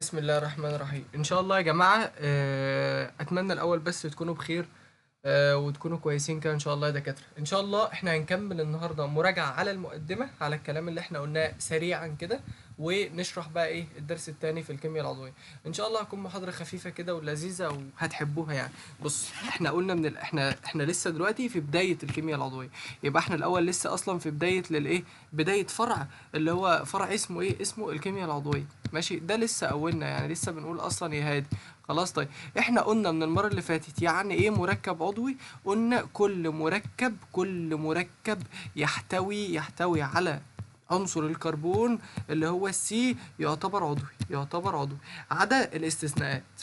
بسم الله الرحمن الرحيم. ان شاء الله يا جماعة، اتمنى الاول بس تكونوا بخير، وتكونوا كويسين كده ان شاء الله يا دكاترة. ان شاء الله احنا هنكمل النهارده مراجعه على المقدمه، على الكلام اللي احنا قلناه سريعا كده، ونشرح بقى ايه الدرس الثاني في الكيمياء العضوية. ان شاء الله هتكون محاضرة خفيفة كده ولذيذه وهتحبوها يعني. بص، احنا قلنا من احنا لسه دلوقتي في بداية الكيمياء العضوية، يبقى احنا الاول لسه اصلا في بداية للايه، بداية فرع اللي هو فرع اسمه ايه، اسمه الكيمياء العضوية، ماشي. ده لسه اولنا يعني، لسه بنقول اصلا يا هادي. خلاص، طيب احنا قلنا من المرة اللي فاتت يعني ايه مركب عضوي. قلنا كل مركب يحتوي على عنصر الكربون اللي هو ال C يعتبر عضوي، يعتبر عضوي عدا الاستثناءات.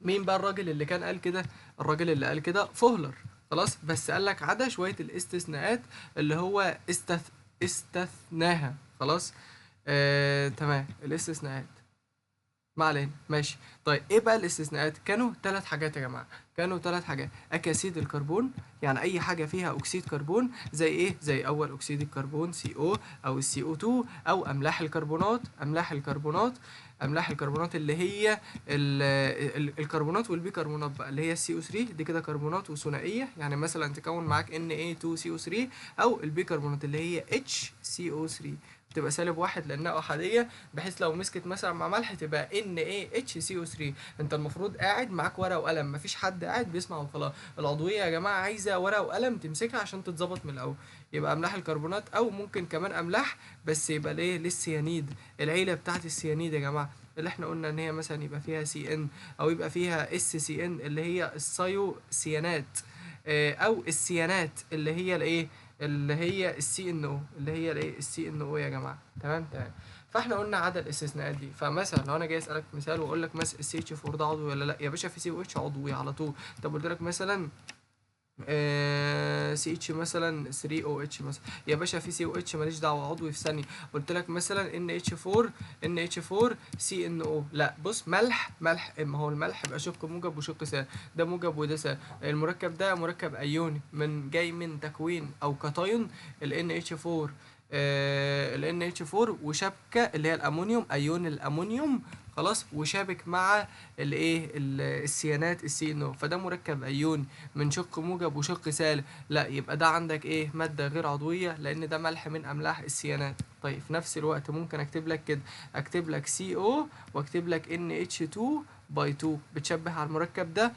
مين بقى الراجل اللي كان قال كده؟ الراجل اللي قال كده فوهلر. خلاص، بس قال لك عدا شوية الاستثناءات اللي هو استثناها. خلاص، تمام، الاستثناءات ما علينا، ماشي. طيب ايه بقى الاستثناءات؟ كانوا ثلاث حاجات يا جماعة، كانوا ثلاث حاجات. اكاسيد الكربون، يعني اي حاجة فيها اكسيد كربون، زي ايه؟ زي اول اكسيد الكربون CO او ال CO2، او املاح الكربونات، املاح الكربونات اللي هي الكربونات والبيكربونات بقى، اللي هي ال CO3 دي كده كربونات وثنائيه، يعني مثلا تكون معاك Na2CO3، او البيكربونات اللي هي HCO3 تبقى سالب واحد لانها احادية، بحيث لو مسكت مثلا مع ملح تبقى NaHCO3. انت المفروض قاعد معاك ورقة وقلم، مفيش حد قاعد بيسمع وخلاص. العضوية يا جماعة عايزه ورقة وقلم تمسكها عشان تتظبط من الاول. يبقى املاح الكربونات، او ممكن كمان املاح بس يبقى ليه؟ للسيانيد، العيلة بتاعت السيانيد يا جماعة، اللي احنا قلنا ان هي مثلا يبقى فيها CN او يبقى فيها SCN اللي هي الثيوسيانات، او السيانات اللي هي الايه، اللي هي ال CNO، اللي هي الايه، ال CNO يا جماعة. تمام تمام. فاحنا قلنا عدد الاستثناءات دي. فمثلا لو انا جاي اسالك مثال واقول لك مثلا ال CH4 ده عضوي ولا لا، يا باشا في COH عضوي على طول. طب قلت لك مثلا CH مثلا 3 OH مثلا، يا باشا في COH ماليش دعوه، عضوي في ثانية. قلت لك مثلا NH4 NH4 CNO، لا بص، ملح، ملح، ما هو الملح يبقى شق موجب وشق سالب، ده موجب وده سالب. المركب ده مركب ايوني من جاي من تكوين او كاتايون ال NH4، ال NH4 وشبكة اللي هي الامونيوم، ايون الامونيوم، خلاص، وشابك مع الايه، السيانات ال CNO، فده مركب ايوني من شق موجب وشق سالب. لا يبقى ده عندك ايه؟ مادة غير عضوية، لان ده ملح من املاح السيانات. طيب في نفس الوقت ممكن اكتب لك كده، اكتب لك CO واكتب لك NH2 by 2، بتشبه على المركب ده؟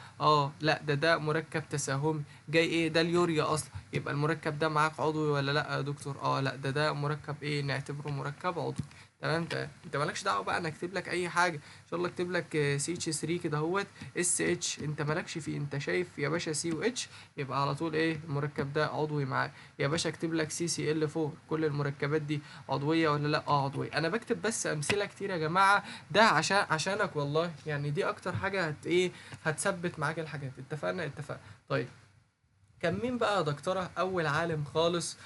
لا ده مركب تساهمي جاي ايه؟ ده اليوريا اصلا. يبقى المركب ده معاك عضوي ولا لا يا دكتور؟ لا ده مركب ايه؟ نعتبره مركب عضوي. تمام تمام. انت مالكش دعوه بقى، انا اكتب لك اي حاجة ان شاء الله، اكتب لك CH3 كده اهوت SH، انت مالكش فيه، انت شايف يا باشا C و H يبقى على طول ايه؟ المركب ده عضوي معاك. يا باشا اكتب لك CCl4، كل المركبات دي عضوية ولا لا؟ عضوية. انا بكتب بس امثلة كتير يا جماعة، ده عشانك والله، يعني دي اكتر حاجة هت ايه، هتثبت معاك الحاجات. اتفقنا؟ اتفقنا. طيب كان مين بقى يا دكتورة أول عالم خالص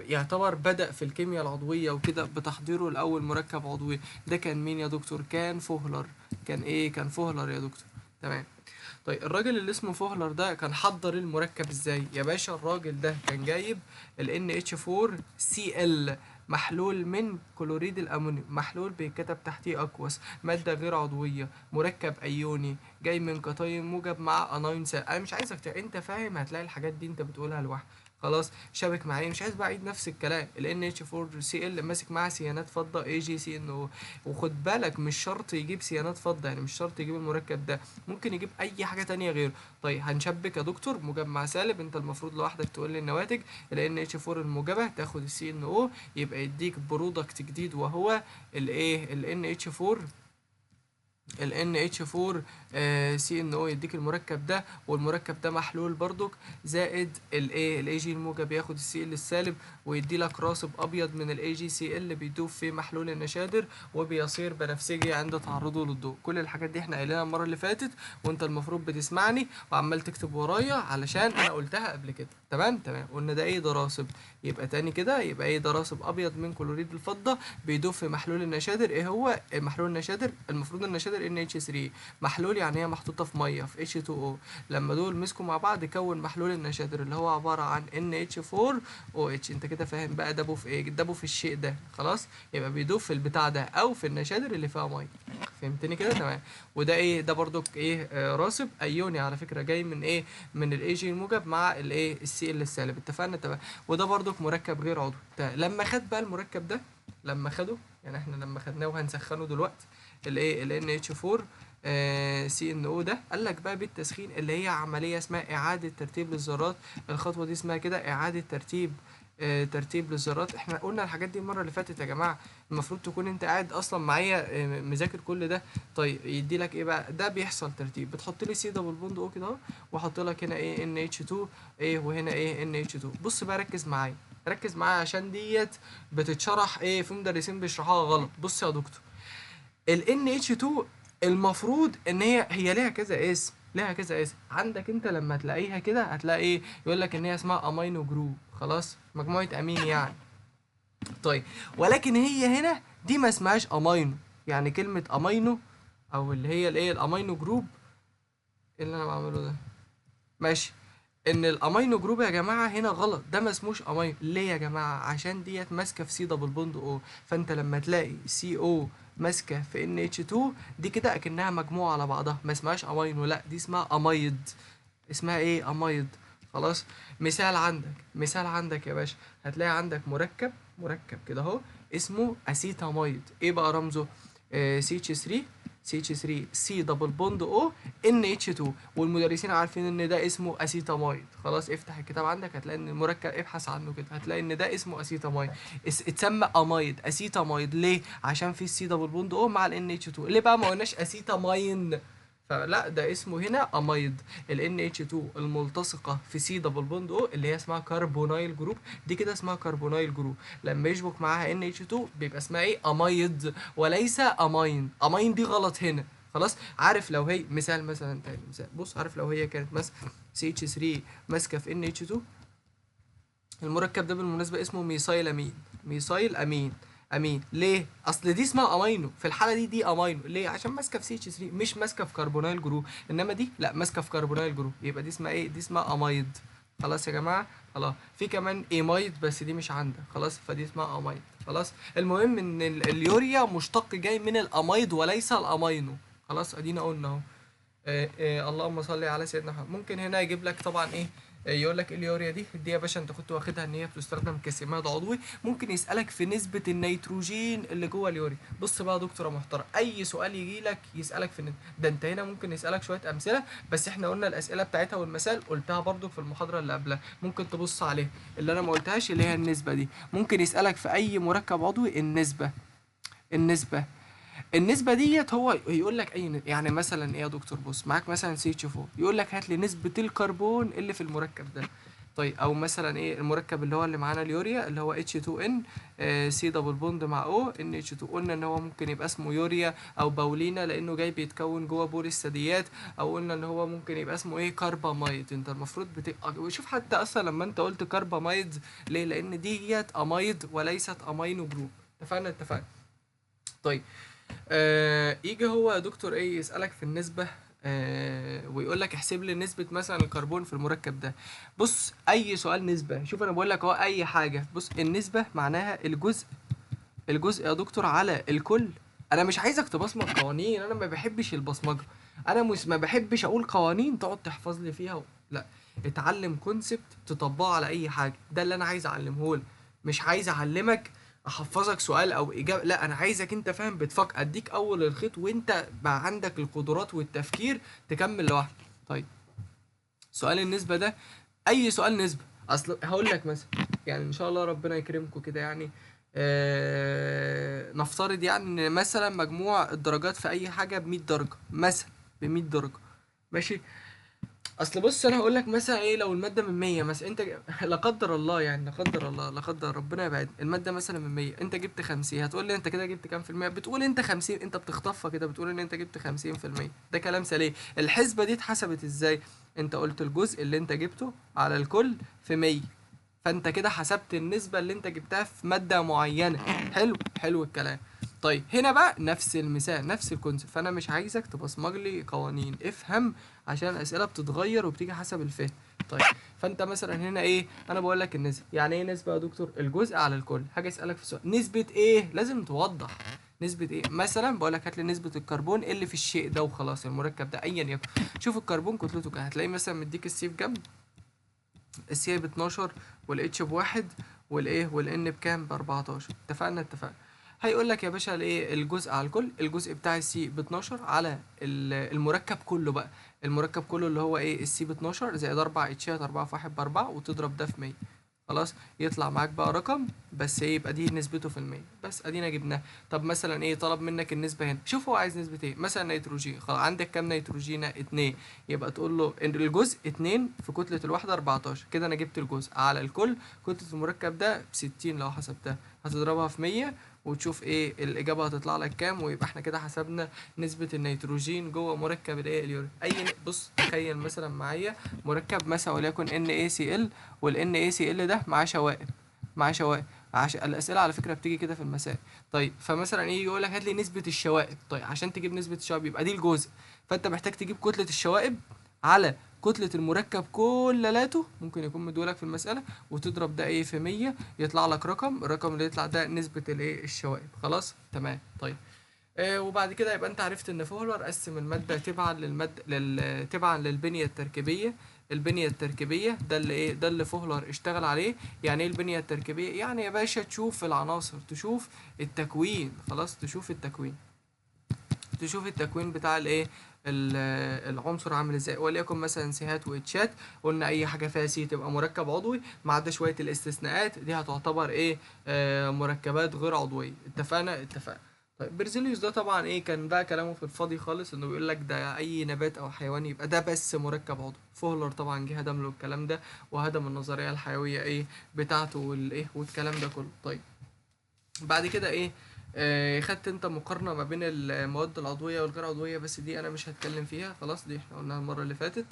يعتبر بدأ في الكيمياء العضوية وكده بتحضيره لأول مركب عضوي؟ ده كان مين يا دكتور؟ كان فوهلر. كان إيه؟ كان فوهلر يا دكتور. تمام. طيب الراجل اللي اسمه فوهلر ده كان حضر المركب ازاي يا باشا؟ الراجل ده كان جايب ال NH4Cl محلول من كلوريد الامونيوم، محلول بيتكتب تحتيه aqueous، مادة غير عضوية، مركب ايوني جاي من كاتايون موجب مع anion سالب. انا مش عايزك انت فاهم، هتلاقي الحاجات دي انت بتقولها لوحدك. خلاص، شابك معايا، مش عايز بقى اعيد نفس الكلام. ال NH4Cl ماسك معاه سيانات فضة AgCNO، وخد بالك مش شرط يجيب سيانات فضة، يعني مش شرط يجيب المركب ده، ممكن يجيب اي حاجة تانية غيره. طيب هنشبك يا دكتور موجب مع سالب، انت المفروض لوحدك تقول لي النواتج. ال NH4 الموجبة تاخد ال CNO، يبقى يديك product جديد وهو الايه؟ ال NH4، ال NH4 CNO، يديك المركب ده، والمركب ده محلول برضك، زائد الايه؟ ال Ag الموجب ياخد ال Cl السالب ويدي لك راسب ابيض من ال AgCl بيدوب في محلول النشادر وبيصير بنفسجي عند تعرضه للضوء. كل الحاجات دي احنا قايلينها المرة اللي فاتت، وانت المفروض بتسمعني وعمال تكتب ورايا علشان انا قلتها قبل كده. تمام تمام. قلنا ده ايه؟ ده راسب. يبقى تاني كده، يبقى ايه؟ ده راسب ابيض من كلوريد الفضة بيدوب في محلول النشادر. ايه هو محلول النشادر؟ المفروض النشادر النشادر NH3، محلول يعني هي محطوطة في مية في H2O، لما دول مسكوا مع بعض كون محلول النشادر اللي هو عبارة عن NH4OH. انت كده فاهم بقى دابة في ايه؟ دابة في الشيء ده، خلاص يبقى بيدوب في البتاع ده او في النشادر اللي فيها مية. فهمتني كده؟ تمام. وده ايه؟ ده برضك ايه؟ راسب ايوني على فكرة، جاي من ايه؟ من الاي جي الموجب مع الايه؟ ال Cl السالب. اتفقنا؟ تمام. وده برضك مركب غير عضوي. لما خد بقى المركب ده، لما خده يعني احنا لما خدناه وهنسخنه دلوقتي الايه؟ ال NH4 CNO ده، قال لك بقى بالتسخين اللي هي عملية اسمها اعاده ترتيب للذرات. الخطوة دي اسمها كده اعاده ترتيب، ترتيب للذرات. احنا قلنا الحاجات دي المرة اللي فاتت يا جماعة، المفروض تكون انت قاعد اصلا معايا مذاكر كل ده. طيب يدي لك ايه بقى؟ ده بيحصل ترتيب، بتحط لي C double bond O كده اهو، واحط لك هنا ايه؟ NH2 ايه، وهنا ايه؟ NH2. بص بقى ركز معايا، ركز معايا عشان ديت بتتشرح ايه، في مدرسين بيشرحوها غلط. بص يا دكتور، ال NH2 المفروض ان هي ليها كذا اسم، ليها كذا اسم. عندك انت لما تلاقيها كده هتلاقي ايه؟ يقول لك ان هي اسمها amino group، خلاص مجموعة امين يعني. طيب ولكن هي هنا دي ما اسمهاش امينو، يعني كلمة امينو او اللي هي الايه؟ ال amino group، ايه اللي انا بعمله ده؟ ماشي، ان ال amino group يا جماعة هنا غلط، ده ما اسموش امينو. ليه يا جماعة؟ عشان ديت ماسكه في C double bond O، فانت لما تلاقي CO ماسكه في NH2 دي كده اكنها مجموعة على بعضها، ما اسمهاش امينو، لا دي اسمها amide. اسمها ايه؟ amide. خلاص. مثال عندك، مثال عندك يا باشا، هتلاقي عندك مركب، مركب كده اهو اسمه acetamide. ايه بقى رمزه؟ CH3 CH3 C double bond O NH2، والمدرسين عارفين ان ده اسمه acetamide. خلاص افتح الكتاب عندك هتلاقي ان المركب، ابحث عنه كده هتلاقي ان ده اسمه acetamide. اتسمى amide، acetamide ليه؟ عشان في C double bond O مع ال NH2. ليه بقى ما قلناش acetamine؟ فلا ده اسمه هنا amide. ال NH2 الملتصقه في C double bond O اللي هي اسمها carbonyl group، دي كده اسمها carbonyl group، لما يشبك معاها NH2 بيبقى اسمها ايه؟ amide وليس amine. amine دي غلط هنا. خلاص. عارف لو هي مثال مثلا تاني، مثال بص، عارف لو هي كانت مثلا CH3 ماسكه في NH2، المركب ده بالمناسبة اسمه methylamine، methyl amine، amine ليه؟ اصل دي اسمها امينو، في الحالة دي امينو ليه؟ عشان ماسكه في CH3 مش ماسكه في carbonyl group، انما دي لا ماسكه في carbonyl group، يبقى دي اسمها ايه؟ دي اسمها amide. خلاص يا جماعة؟ خلاص. في كمان imide بس دي مش عندك، خلاص، فدي اسمها amide. خلاص. المهم ان اليوريا مشتق جاي من ال amide وليس الامينو. خلاص ادينا قلنا اهو. اللهم صل على سيدنا محمد. ممكن هنا يجيب لك طبعا ايه؟ يقول لك اليوريا دي يا باشا انت كنت واخدها ان هي بتستخدم كسماد عضوي. ممكن يسالك في نسبه النيتروجين اللي جوه اليوريا. بص بقى يا دكتور محترم، اي سؤال يجي لك يسالك في النسبة. ده انت هنا ممكن يسالك شوية امثلة، بس احنا قلنا الاسئلة بتاعتها والمثال قلتها برضو في المحاضرة اللي قبلها، ممكن تبص عليها. اللي انا ما قلتهاش اللي هي النسبة دي، ممكن يسالك في اي مركب عضوي النسبة. النسبة النسبة ديت هو يقول لك اي يعني مثلا ايه يا دكتور؟ بص معاك مثلا CH4، يقول لك هات لي نسبه الكربون اللي في المركب ده. طيب او مثلا ايه المركب اللي هو اللي معانا اليوريا اللي هو H2N C double bond مع O NH2، قلنا ان هو ممكن يبقى اسمه يوريا او بولينا لانه جاي بيتكون جوه بول الثدييات، او قلنا ان هو ممكن يبقى اسمه ايه؟ carbamide. انت المفروض شوف حتى اصلا لما انت قلت carbamide ليه؟ لان ديت amide وليست amino group. اتفقنا؟ اتفقنا. طيب يجي هو يا دكتور ايه يسألك في النسبة، ويقول لك احسب لي نسبة مثلا الكربون في المركب ده. بص اي سؤال نسبة، شوف انا بقول لك اهو اي حاجة. بص النسبة معناها الجزء، الجزء يا دكتور على الكل. انا مش عايزك تبصمج قوانين، انا ما بحبش البصمجة، انا مش ما بحبش اقول قوانين تقعد تحفظ لي فيها لا، اتعلم concept تطبقه على اي حاجة، ده اللي انا عايز اعلمه لك. مش عايز اعلمك احفظك سؤال او اجابه، لا انا عايزك انت فاهم بتفكر، اديك اول الخيط وانت بقى عندك القدرات والتفكير تكمل لوحدك. طيب سؤال النسبة ده اي سؤال نسبه، اصل هقول لك مثلا يعني ان شاء الله ربنا يكرمكم كده يعني نفترض يعني ان مثلا مجموع الدرجات في اي حاجة ب 100 درجه مثلا، ب 100 درجه ماشي. اصل بص انا هقول لك مثلا ايه، لو المادة من 100 مثلا انت لا قدر الله يعني، لا قدر الله لا قدر ربنا يبعد، المادة مثلا من 100 انت جبت 50، هتقول لي انت كده جبت كام في المية؟ بتقول انت 50، انت بتخطفها كده بتقول ان انت جبت 50%. ده كلام سليم. الحسبة دي اتحسبت ازاي؟ انت قلت الجزء اللي انت جبته على الكل في 100، فانت كده حسبت النسبة اللي انت جبتها في مادة معينة. حلو حلو الكلام. طيب هنا بقى نفس المثال نفس ال concept، فانا مش عايزك تبصمج لي قوانين، افهم عشان الاسئلة بتتغير وبتيجي حسب الفهم. طيب فانت مثلا هنا ايه، انا بقول لك النسبة، يعني ايه نسبه يا دكتور؟ الجزء على الكل. حاجة اسالك في سؤال نسبه ايه، لازم توضح نسبه ايه. مثلا بقول لك هات لي نسبه الكربون اللي في الشيء ده وخلاص، المركب ده ايا يكن. شوف الكربون كتلته كام، هتلاقيه مثلا مديك ال C بكام، ال C ب 12 وال H بواحد والايه وال N بكام، ب 14. اتفقنا؟ اتفقنا. هيقول لك يا باشا الايه، الجزء على الكل، الجزء بتاع ال C ب 12 على المركب كله بقى، المركب كله اللي هو ايه، ال C ب 12 زائد 4 H ات 4 في 1 ب 4 وتضرب ده في 100، خلاص يطلع معاك بقى رقم بس ايه، يبقى دي نسبته في المية بس، ادينا جبناه. طب مثلا ايه طلب منك النسبة هنا، شوف هو عايز نسبة ايه، مثلا نيتروجين، خلاص عندك كام نيتروجينة؟ 2، يبقى تقول له ان الجزء 2 في كتلة الواحدة 14، كده انا جبت الجزء على الكل، كتلة المركب ده ب 60 لو حسبتها، هتضربها في 100 وتشوف ايه الاجابة هتطلع لك كام، ويبقى احنا كده حسبنا نسبه النيتروجين جوه مركب الايه اليوريا. اي بص تخيل مثلا معايا مركب مثلا وليكن NaCl، وال NaCl ده معاه شوائب، معاه شوائب، عشان الاسئلة على فكرة بتيجي كده في المسائل. طيب فمثلا ايه يقول لك هات لي نسبه الشوائب. طيب عشان تجيب نسبه الشوائب يبقى دي الجزء، فانت محتاج تجيب كتلة الشوائب على كتلة المركب كللاته، ممكن يكون مدولك في المسألة، وتضرب ده ايه في 100 يطلع لك رقم، الرقم اللي يطلع ده نسبة الايه الشوائب. خلاص تمام. طيب وبعد كده يبقى انت عرفت ان فوهلر قسم المادة تبعا للمادة تبعا للبنية التركيبية. البنية التركيبية ده اللي ايه، ده اللي فوهلر اشتغل عليه. يعني ايه البنية التركيبية؟ يعني يا باشا تشوف العناصر، تشوف التكوين، خلاص تشوف التكوين، تشوف التكوين بتاع الايه العنصر عامل ازاي. وليكن مثلا سيهات واتشات، قلنا اي حاجة فيها C تبقى مركب عضوي، ما عدا شوية الاستثناءات دي هتعتبر ايه، مركبات غير عضوية. اتفقنا؟ اتفقنا. طيب برزيليوس ده طبعا ايه، كان بقى كلامه في الفاضي خالص، انه بيقول لك ده اي نبات او حيوان يبقى ده بس مركب عضوي. فوهلر طبعا جه هدم له الكلام ده، وهدم النظرية الحيوية ايه بتاعته والايه والكلام ده كله. طيب بعد كده ايه، خدت انت مقارنة ما بين المواد العضوية والغير عضوية، بس دي انا مش هتكلم فيها خلاص، دي احنا قلناها المرة اللي فاتت،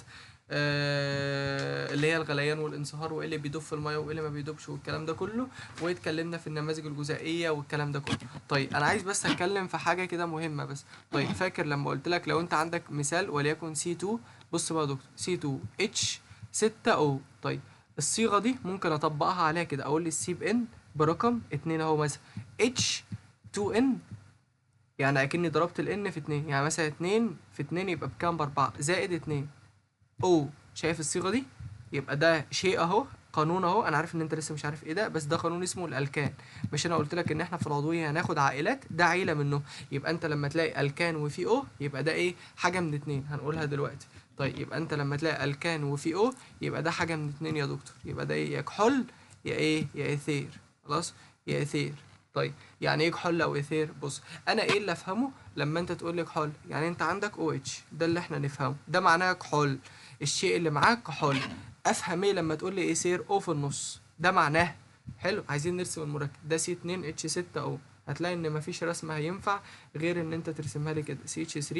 اللي هي الغليان والانصهار وايه اللي بيدوب في المية وايه اللي ما بيدوبش والكلام ده كله، واتكلمنا في النماذج الجزيئية والكلام ده كله. طيب انا عايز بس اتكلم في حاجة كده مهمة بس. طيب فاكر لما قلت لك لو انت عندك مثال وليكن C2، بص بقى يا دكتور C2H6O، طيب الصيغة دي ممكن اطبقها عليها كده، اقول لي ال C ب N برقم 2 اهو مثلا، H2N، يعني اكني ضربت ال N في 2، يعني مثلا 2 في 2 يبقى بكام؟ ب4 زائد 2 O. شايف الصيغة دي؟ يبقى ده شيء اهو، قانون اهو، انا عارف ان انت لسه مش عارف ايه ده، بس ده قانون اسمه الالكان. مش انا قلت لك ان احنا في العضوية هناخد عائلات، ده عيله منه. يبقى انت لما تلاقي الكان وفي O يبقى ده ايه، حاجة من 2 هنقولها دلوقتي. طيب يبقى انت لما تلاقي الكان وفي O يبقى ده حاجة من 2 يا دكتور، يبقى ده ايه، يا كحول يا ايه يا ايثير. خلاص يا ايثير. طيب يعني ايه كحول او ايثير؟ بص انا ايه اللي افهمه لما انت تقول لي كحول، يعني انت عندك OH، ده اللي احنا نفهمه، ده معناه كحول، الشيء اللي معاك كحول. افهم ايه لما تقول لي ايثير؟ O في النص، ده معناه. حلو، عايزين نرسم المركب ده C2H6O، هتلاقي ان مفيش رسمه هينفع غير ان انت ترسمها لي كده CH3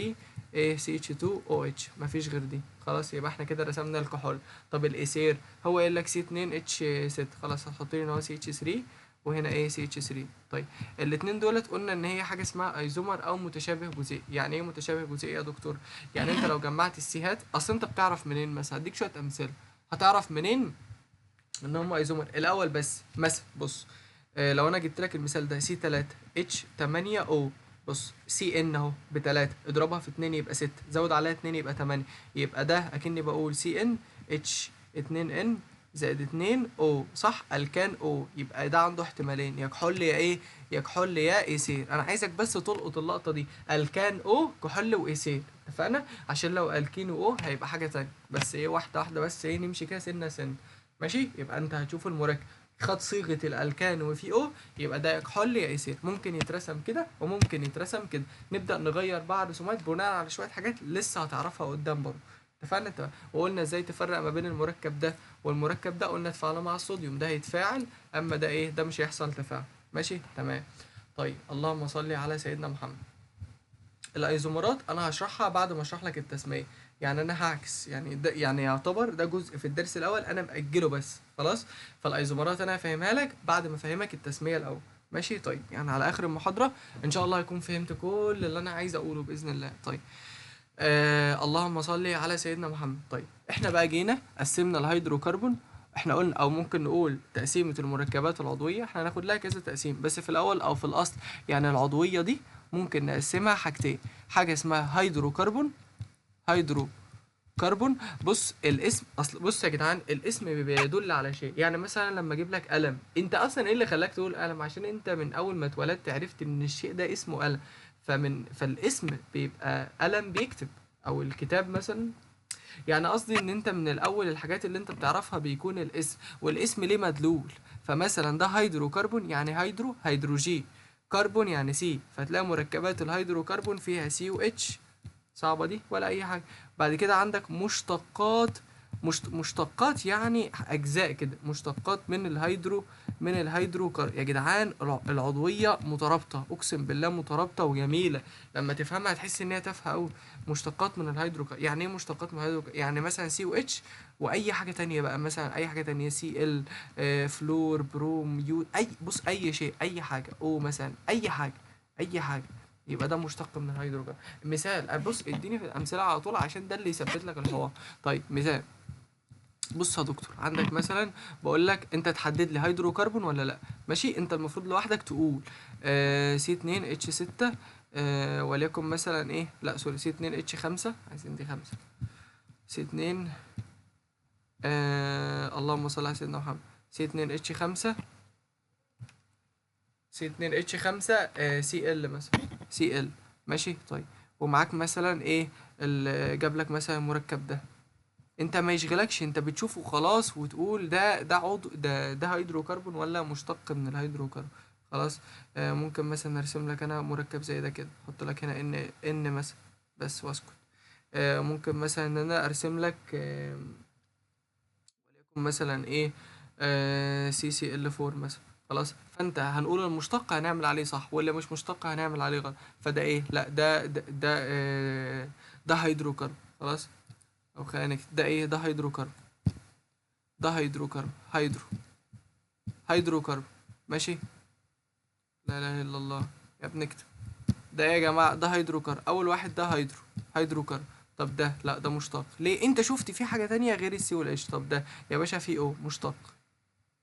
ايه CH2OH، مفيش غير دي. خلاص يبقى احنا كده رسمنا الكحول. طب الايثير هو قايل لك C2H6، خلاص هتحط لي ان هو CH3 وهنا ايه CH3. طيب الاتنين دولت قلنا ان هي حاجة اسمها ايزومر او متشابه جزيئي. يعني ايه متشابه جزيئي يا دكتور؟ يعني انت لو جمعت السيهات، اصل انت بتعرف منين مثلا، هديك شوية امثلة هتعرف منين ان هم ايزومر. الاول بس مثلا بص، لو انا جبت لك المثال ده C3H8O، بص CN اهو ب3، اضربها في 2 يبقى 6، زود عليها 2 يبقى 8، يبقى ده اكني بقول CnH2n زائد 2 O، صح؟ الكان O، يبقى ده عنده احتمالين، يا كحول يا ايه، يا كحول يا ايثير. انا عايزك بس تلقط اللقطة دي، الكان O كحول وايثير، اتفقنا؟ عشان لو الكين و O هيبقى حاجة تانية، بس ايه واحدة واحدة، بس ايه نمشي كده سنة سنة، ماشي؟ يبقى انت هتشوف المركب خد صيغة الالكان وفي O، يبقى ده يا كحول يا ايثير، ممكن يترسم كده وممكن يترسم كده. نبدا نغير بقى رسومات بناء على شوية حاجات لسه هتعرفها قدام برضه، اتفقنا؟ تمام. وقلنا ازاي تفرق ما بين المركب ده والمركب ده، قلنا تفاعله مع الصوديوم، ده هيتفاعل، اما ده ايه، ده مش هيحصل تفاعل، ماشي؟ تمام. طيب اللهم صل على سيدنا محمد. الايزومرات انا هشرحها بعد ما اشرح لك التسمية، يعني انا هعكس، يعني ده يعني يعتبر ده جزء في الدرس الاول انا مأجله بس، خلاص؟ فالايزومرات انا هفهمها لك بعد ما افهمك التسمية الاول. ماشي. طيب يعني على اخر المحاضرة ان شاء الله هيكون فهمت كل اللي انا عايز اقوله باذن الله. طيب اللهم صل على سيدنا محمد. طيب احنا بقى جينا قسمنا الهيدروكربون، احنا قلنا او ممكن نقول تقسيمه المركبات العضوية، احنا هناخد لها كذا تقسيم، بس في الاول او في الاصل يعني العضوية دي ممكن نقسمها حاجتين، حاجة اسمها هيدروكربون، هيدروكربون. بص الاسم، اصل بص يا جدعان الاسم بيدل على شيء، يعني مثلا لما اجيب لك قلم، انت اصلا ايه اللي خلاك تقول قلم؟ عشان انت من اول ما اتولدت عرفت ان الشيء ده اسمه قلم، فالاسم بيبقى قلم بيكتب، او الكتاب مثلا. يعني قصدي ان انت من الاول الحاجات اللي انت بتعرفها بيكون الاسم، والاسم ليه مدلول. فمثلا ده هيدروكربون يعني hydro هيدروجين، كربون يعني C، فتلاقي مركبات الهيدروكربون فيها C و H، صعبة دي ولا اي حاجة. بعد كده عندك مشتقات، مشتقات يعني اجزاء كده، مشتقات من الهيدرو، من الهيدروكار. يا جدعان العضوية مترابطة، اقسم بالله مترابطة وجميلة، لما تفهمها هتحس ان هي تافهة قوي. مشتقات من الهيدروكار، يعني ايه مشتقات من الهيدروكار؟ يعني مثلا C و H واي حاجة تانية بقى، مثلا اي حاجة تانية Cl، فلور، بروم، يود، اي بص اي شيء، اي حاجة، او مثلا اي حاجة، اي حاجة، يبقى ده مشتق من الهيدروكربون. مثال، بص اديني في الامثلة على طول عشان ده اللي يثبت لك الحوار. طيب مثال، بص يا دكتور عندك مثلا بقول لك انت تحدد لي هيدروكربون ولا لا، ماشي؟ انت المفروض لوحدك تقول C 2 H 6، وليكن مثلا ايه، لا sorry، C 2 H 5، عايزين دي 5، C 2، اللهم صل على سيدنا محمد، C 2 H 5، C 2 H 5، Cl مثلا، Cl، ماشي. طيب ومعاك مثلا ايه اللي جاب لك مثلا المركب ده، انت ما يشغلكش، انت بتشوفه خلاص وتقول ده عضو، ده هيدروكربون ولا مشتق من الهيدروكربون، خلاص. ممكن مثلا نرسم لك انا مركب زي ده كده، احط لك هنا N مثلا بس واسكت. ممكن مثلا ان انا ارسم لك وليكن مثلا ايه، CCl 4 مثلا، خلاص. فانت هنقول المشتق هنعمل عليه صح، واللي مش مشتق هنعمل عليه غلط. فده ايه؟ لا ده ده ده, ده هيدروكربون، خلاص. او خلينا نكتب ده ايه؟ ده هيدروكربون، ده هيدروكربون، هيدروكربون، ماشي. لا اله الا الله يا ابني، اكتب ده ايه يا جماعة؟ ده هيدروكربون، اول واحد ده هيدروكربون. طب ده لا ده مشتق، ليه؟ انت شفت في حاجة تانية غير ال C وال H. طب ده يا باشا في O مشتق،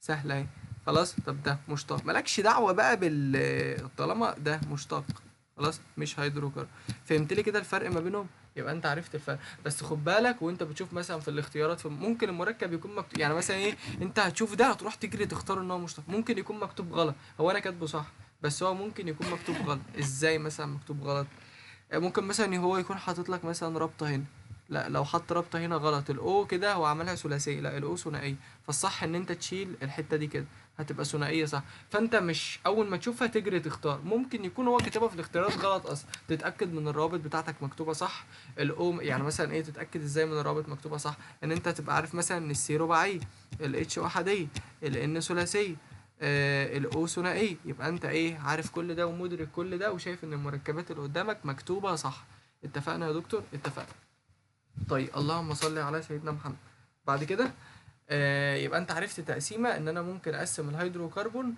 سهلة اهي، خلاص. طب ده مشتق، مالكش دعوه بقى بال، طالما ده مشتق خلاص مش هيدروكربون. فهمت لي كده الفرق ما بينهم؟ يبقى انت عرفت الفرق. بس خد بالك وانت بتشوف مثلا في الاختيارات، ممكن المركب يكون مكتوب، يعني مثلا ايه، انت هتشوف ده هتروح تجري تختار ان هو مشتق، ممكن يكون مكتوب غلط، هو انا كاتبه صح بس هو ممكن يكون مكتوب غلط. ازاي مثلا مكتوب غلط؟ ممكن مثلا هو يكون حاطط لك مثلا رابطه هنا، لا لو حط رابطه هنا غلط، ال O كده هو عملها ثلاثية، لا ال O ثنائية، فالصح ان انت تشيل الحتة دي كده هتبقى ثنائية صح. فانت مش اول ما تشوفها تجري تختار، ممكن يكون هو كاتبها في الاختيارات غلط اصلا. تتاكد من الروابط بتاعتك مكتوبة صح، ال O يعني مثلا ايه، تتاكد ازاي من الروابط مكتوبة صح؟ ان انت تبقى عارف مثلا ان ال C رباعية، ال H احادية، ال N ثلاثية، ال O ثنائية، يبقى انت ايه عارف كل ده ومدرك كل ده وشايف ان المركبات اللي قدامك مكتوبة صح. اتفقنا يا دكتور؟ اتفقنا. طيب اللهم صل على سيدنا محمد. بعد كده يبقى انت عرفت تقسيمه ان انا ممكن اقسم الهيدروكربون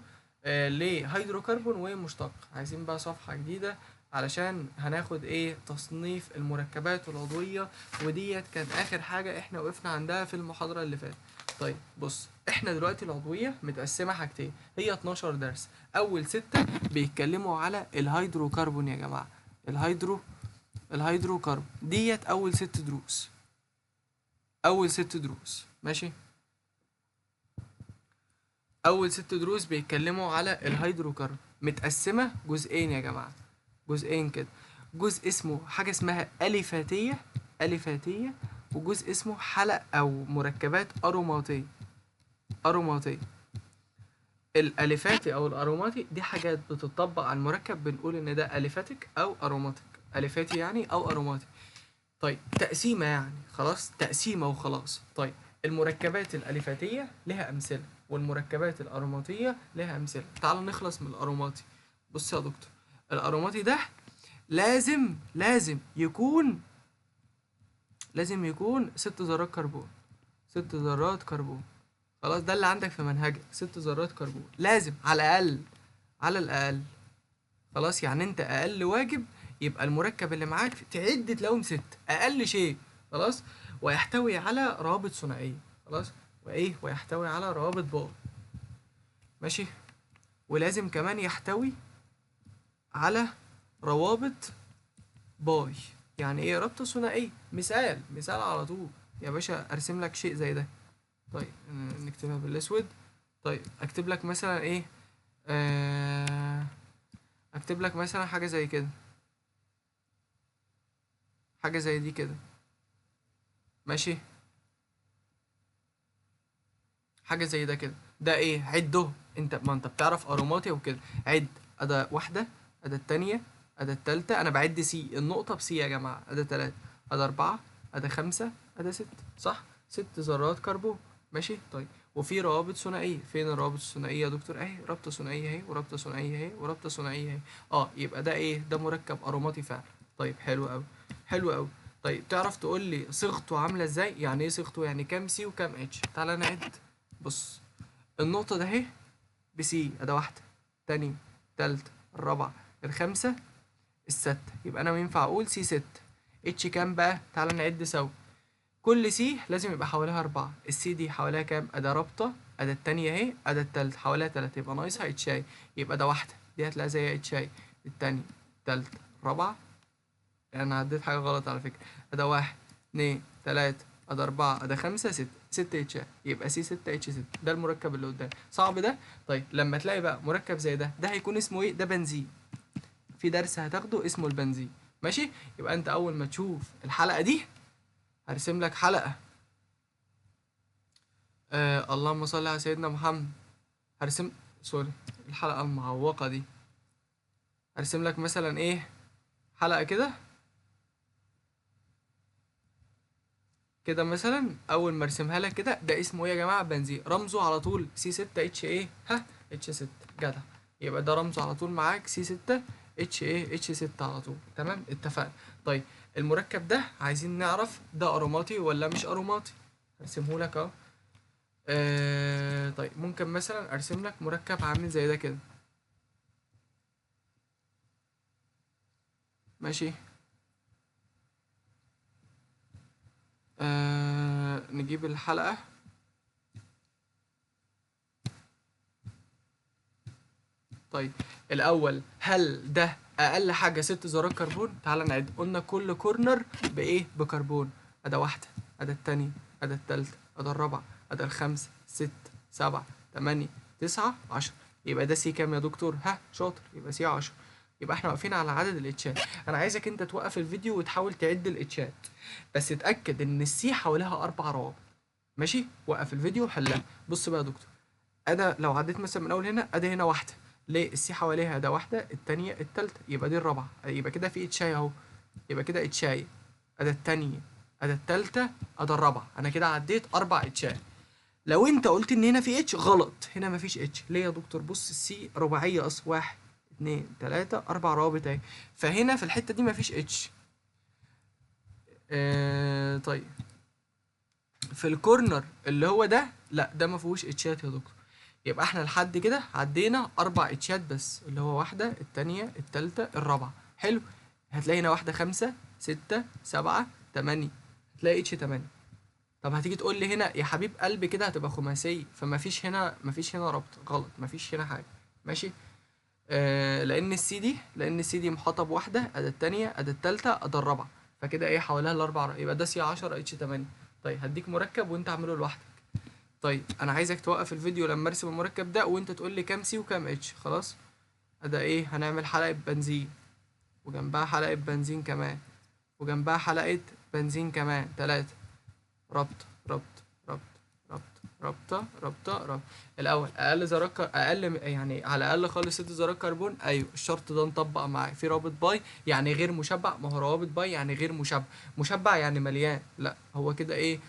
لهيدروكربون ومشتق. عايزين بقى صفحة جديدة علشان هناخد ايه تصنيف المركبات العضوية، وديت كانت اخر حاجة احنا وقفنا عندها في المحاضرة اللي فاتت. طيب بص، احنا دلوقتي العضوية متقسمه حاجتين، هي 12 درس. اول 6 بيتكلموا على الهيدروكربون يا جماعة، الهيدروكربون ديت اول 6 دروس، اول 6 دروس ماشي. اول 6 دروس بيتكلموا على الهيدروكربون، متقسمه جزئين يا جماعة، جزئين كده، جزء اسمه حاجة اسمها اليفاتيه، اليفاتيه، وجزء اسمه حلق او مركبات اروماتيه، اروماتيه. الاليفاتي او الاروماتي دي حاجات بتطبق على المركب، بنقول ان ده aliphatic او aromatic، اليفاتي يعني او اروماتي. طيب تقسيمه يعني خلاص، تقسيمه وخلاص. طيب المركبات الاليفاتيه لها امثلة، والمركبات الاروماتيه لها امثلة. تعالوا نخلص من الاروماتي. بص يا دكتور، الاروماتي ده لازم يكون، لازم يكون 6 ذرات كربون، 6 ذرات كربون، خلاص. ده اللي عندك في منهجك، 6 ذرات كربون لازم على الاقل، على الاقل. خلاص، يعني انت اقل واجب يبقى المركب اللي معاك تعد تلاقيهم 6 اقل شيء. خلاص، ويحتوي على روابط ثنائية. خلاص، وايه؟ ويحتوي على روابط pi. ماشي، ولازم كمان يحتوي على روابط pi. يعني ايه رابطه ثنائية؟ مثال مثال على طول يا باشا، ارسم لك شيء زي ده. طيب نكتبها بالاسود. طيب اكتب لك مثلا ايه؟ اكتب لك مثلا حاجة زي كده، حاجة زي دي كده. ماشي، حاجة زي ده كده. ده ايه؟ عده انت، ما انت بتعرف اروماتي وكده. عد، ادا واحدة، ادا التانية، ادا التالتة. انا بعد C، النقطة ب C يا جماعة. ادا 3، ادا 4، ادا 5، ادا 6، صح؟ 6 ذرات كربون. ماشي، طيب وفي روابط ثنائية. فين الروابط الثنائية يا دكتور؟ اهي رابطه ثنائية اهي، ورابطه ثنائية اهي، ورابطه ثنائية اهي. يبقى ده ايه؟ ده مركب اروماتي فعلا. طيب حلو قوي، حلو قوي. طيب تعرف تقول لي صيغته عامله ازاي؟ يعني ايه صيغته؟ يعني كام C وكام H؟ تعالى نعد. بص النقطة ده اهي ب C، ادا واحدة، تانية، تالتة، الرابعة، الخامسة، الستة. يبقى انا ينفع اقول C 6 H كام بقى؟ تعالى نعد سوا. كل C لازم يبقى حواليها 4. ال C دي حواليها كام؟ ادا رابطه، ادا التانية اهي، ادا التالتة، حواليها 3، يبقى ناقصها H اي. يبقى ده واحدة، دي هتلاقيها زي H اي، التانية، التالتة، الرابعة. انا عديت حاجة غلط على فكرة. ادا 1، 2، 3، ادا 4، ادا 5، 6، 6 H اي، يبقى C 6 H 6. ده المركب اللي قدامي. صعب ده؟ طيب لما تلاقي بقى مركب زي ده، ده هيكون اسمه ايه؟ ده بنزين. في درس هتاخده اسمه البنزين. ماشي، يبقى انت اول ما تشوف الحلقة دي هرسم لك حلقة. اللهم صل على سيدنا محمد. هرسم، sorry، الحلقة المعوقه دي. هرسم لك مثلا ايه؟ حلقة كده كده مثلا. اول ما ارسمها لك كده، ده اسمه ايه يا جماعة؟ بنزين. رمزه على طول C 6 H ايه؟ ها، H 6. جدع، يبقى ده رمزه على طول معاك C 6 H ايه؟ H 6 على طول. تمام، اتفقنا. طيب المركب ده عايزين نعرف ده اروماتي ولا مش اروماتي. هرسمه لك اهو. طيب ممكن مثلا ارسم لك مركب عامل زي ده كده. ماشي، نجيب الحلقة. طيب الأول، هل ده أقل حاجة 6 ذرات كربون؟ تعال نعد. قلنا كل corner بإيه؟ بكربون. أدا واحدة، أدا التانية، أدا التالتة، أدا الرابعة، أدا الخامسة، 6، 7، 8، 9، 10. يبقى ده C كام يا دكتور؟ ها شاطر، يبقى C 10. يبقى احنا واقفين على عدد ال H ات. انا عايزك انت توقف الفيديو وتحاول تعد ال H ات، بس اتاكد ان ال C حواليها 4 روابط. ماشي، وقف الفيديو وحلها. بص بقى يا دكتور، انا لو عديت مثلا من اول هنا، ادي هنا واحدة، ليه؟ ال C حواليها ده واحدة، الثانية، الثالثة، يبقى دي الرابعة، يبقى كده في H ايه اهو، يبقى كده H ايه، ادي الثانية، ادي الثالثة، ادي الرابعة. انا كده عديت 4 H ات. لو انت قلت ان هنا في H، غلط، هنا مفيش H. ليه يا دكتور؟ بص ال C رباعية اصلا، 1 2 3 4 روابط اهي، فهنا في الحتة دي مفيش H. طيب في ال corner اللي هو ده، لا ده ما فيهوش H ات يا دكتور. يبقى احنا لحد كده عدينا 4 H ات بس، اللي هو واحدة، التانية، التالتة، الرابعة. حلو، هتلاقي هنا واحدة، 5، 6، 7، 8، هتلاقي H 8. طب هتيجي تقول لي هنا يا حبيب قلبي كده هتبقى خماسيه، فما فيش هنا، ما فيش هنا ربط، غلط، ما فيش هنا حاجة. ماشي، لان ال C دي، لان ال C دي محاطة بواحدة، ادي الثانية، ادي الثالثة، ادي الرابعة، فكده ايه حواليها الاربع، يبقى ده C 10 H 8. طيب هديك مركب وانت اعمله لوحدك. طيب انا عايزك توقف الفيديو لما ارسم المركب ده وانت تقول لي كام C وكام H. خلاص، ادي ايه؟ هنعمل حلقة بنزين، وجنبها حلقة بنزين كمان، وجنبها حلقة بنزين كمان، 3 ربط ربط ربط ربط ربطه ربطه ربط. الاول اقل ذرات اقل، يعني على الاقل خالص 6 ذرات كربون. ايوه الشرط ده نطبق معاه. في رابط pi يعني غير مشبع، ما هو روابط pi يعني غير مشبع، مشبع يعني مليان، لا هو كده ايه؟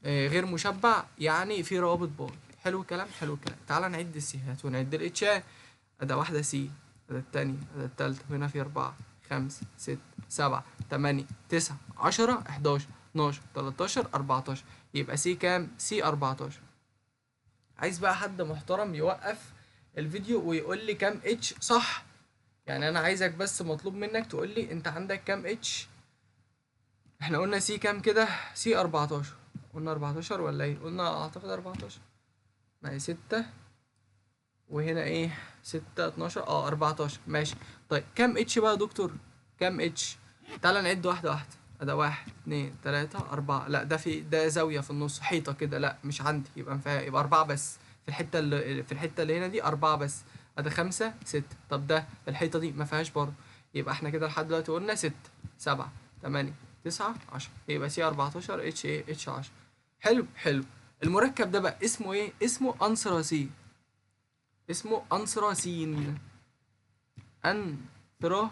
غير مشبع يعني في روابط pi. حلو الكلام، حلو الكلام. تعالى نعد ال C هات ونعد ال H ات. ادا واحدة C، ادا التانية، ادا التالتة، وهنا في 4 5 6 7 8 9 10 11 12 13 14، يبقى C كام؟ C 14. عايز بقى حد محترم يوقف الفيديو ويقول لي كام H صح. يعني انا عايزك بس مطلوب منك تقول لي انت عندك كام H. احنا قلنا C كام كده؟ C 14. قلنا 14 ولا ايه؟ قلنا اعتقد 14. ما هي 6 وهنا ايه 6 12 14 ماشي. طيب كام H بقى يا دكتور؟ كام H؟ تعالى نعد واحدة واحدة. ده 1 2 3 4. لا ده في ده زاوية في النص حيطة كده، لا مش عندي، يبقى فيها يبقى 4 بس في الحتة اللي في الحتة اللي هنا دي 4 بس. ده 5 6. طب ده الحيطة دي ما فيهاش برضه، يبقى احنا كده لحد دلوقتي قلنا 6 7 8 9 10، يبقى C 14 H ايه H 10. حلو حلو. المركب ده بقى اسمه ايه؟ اسمه انثراسين. اسمه انثراسين. انثراسين.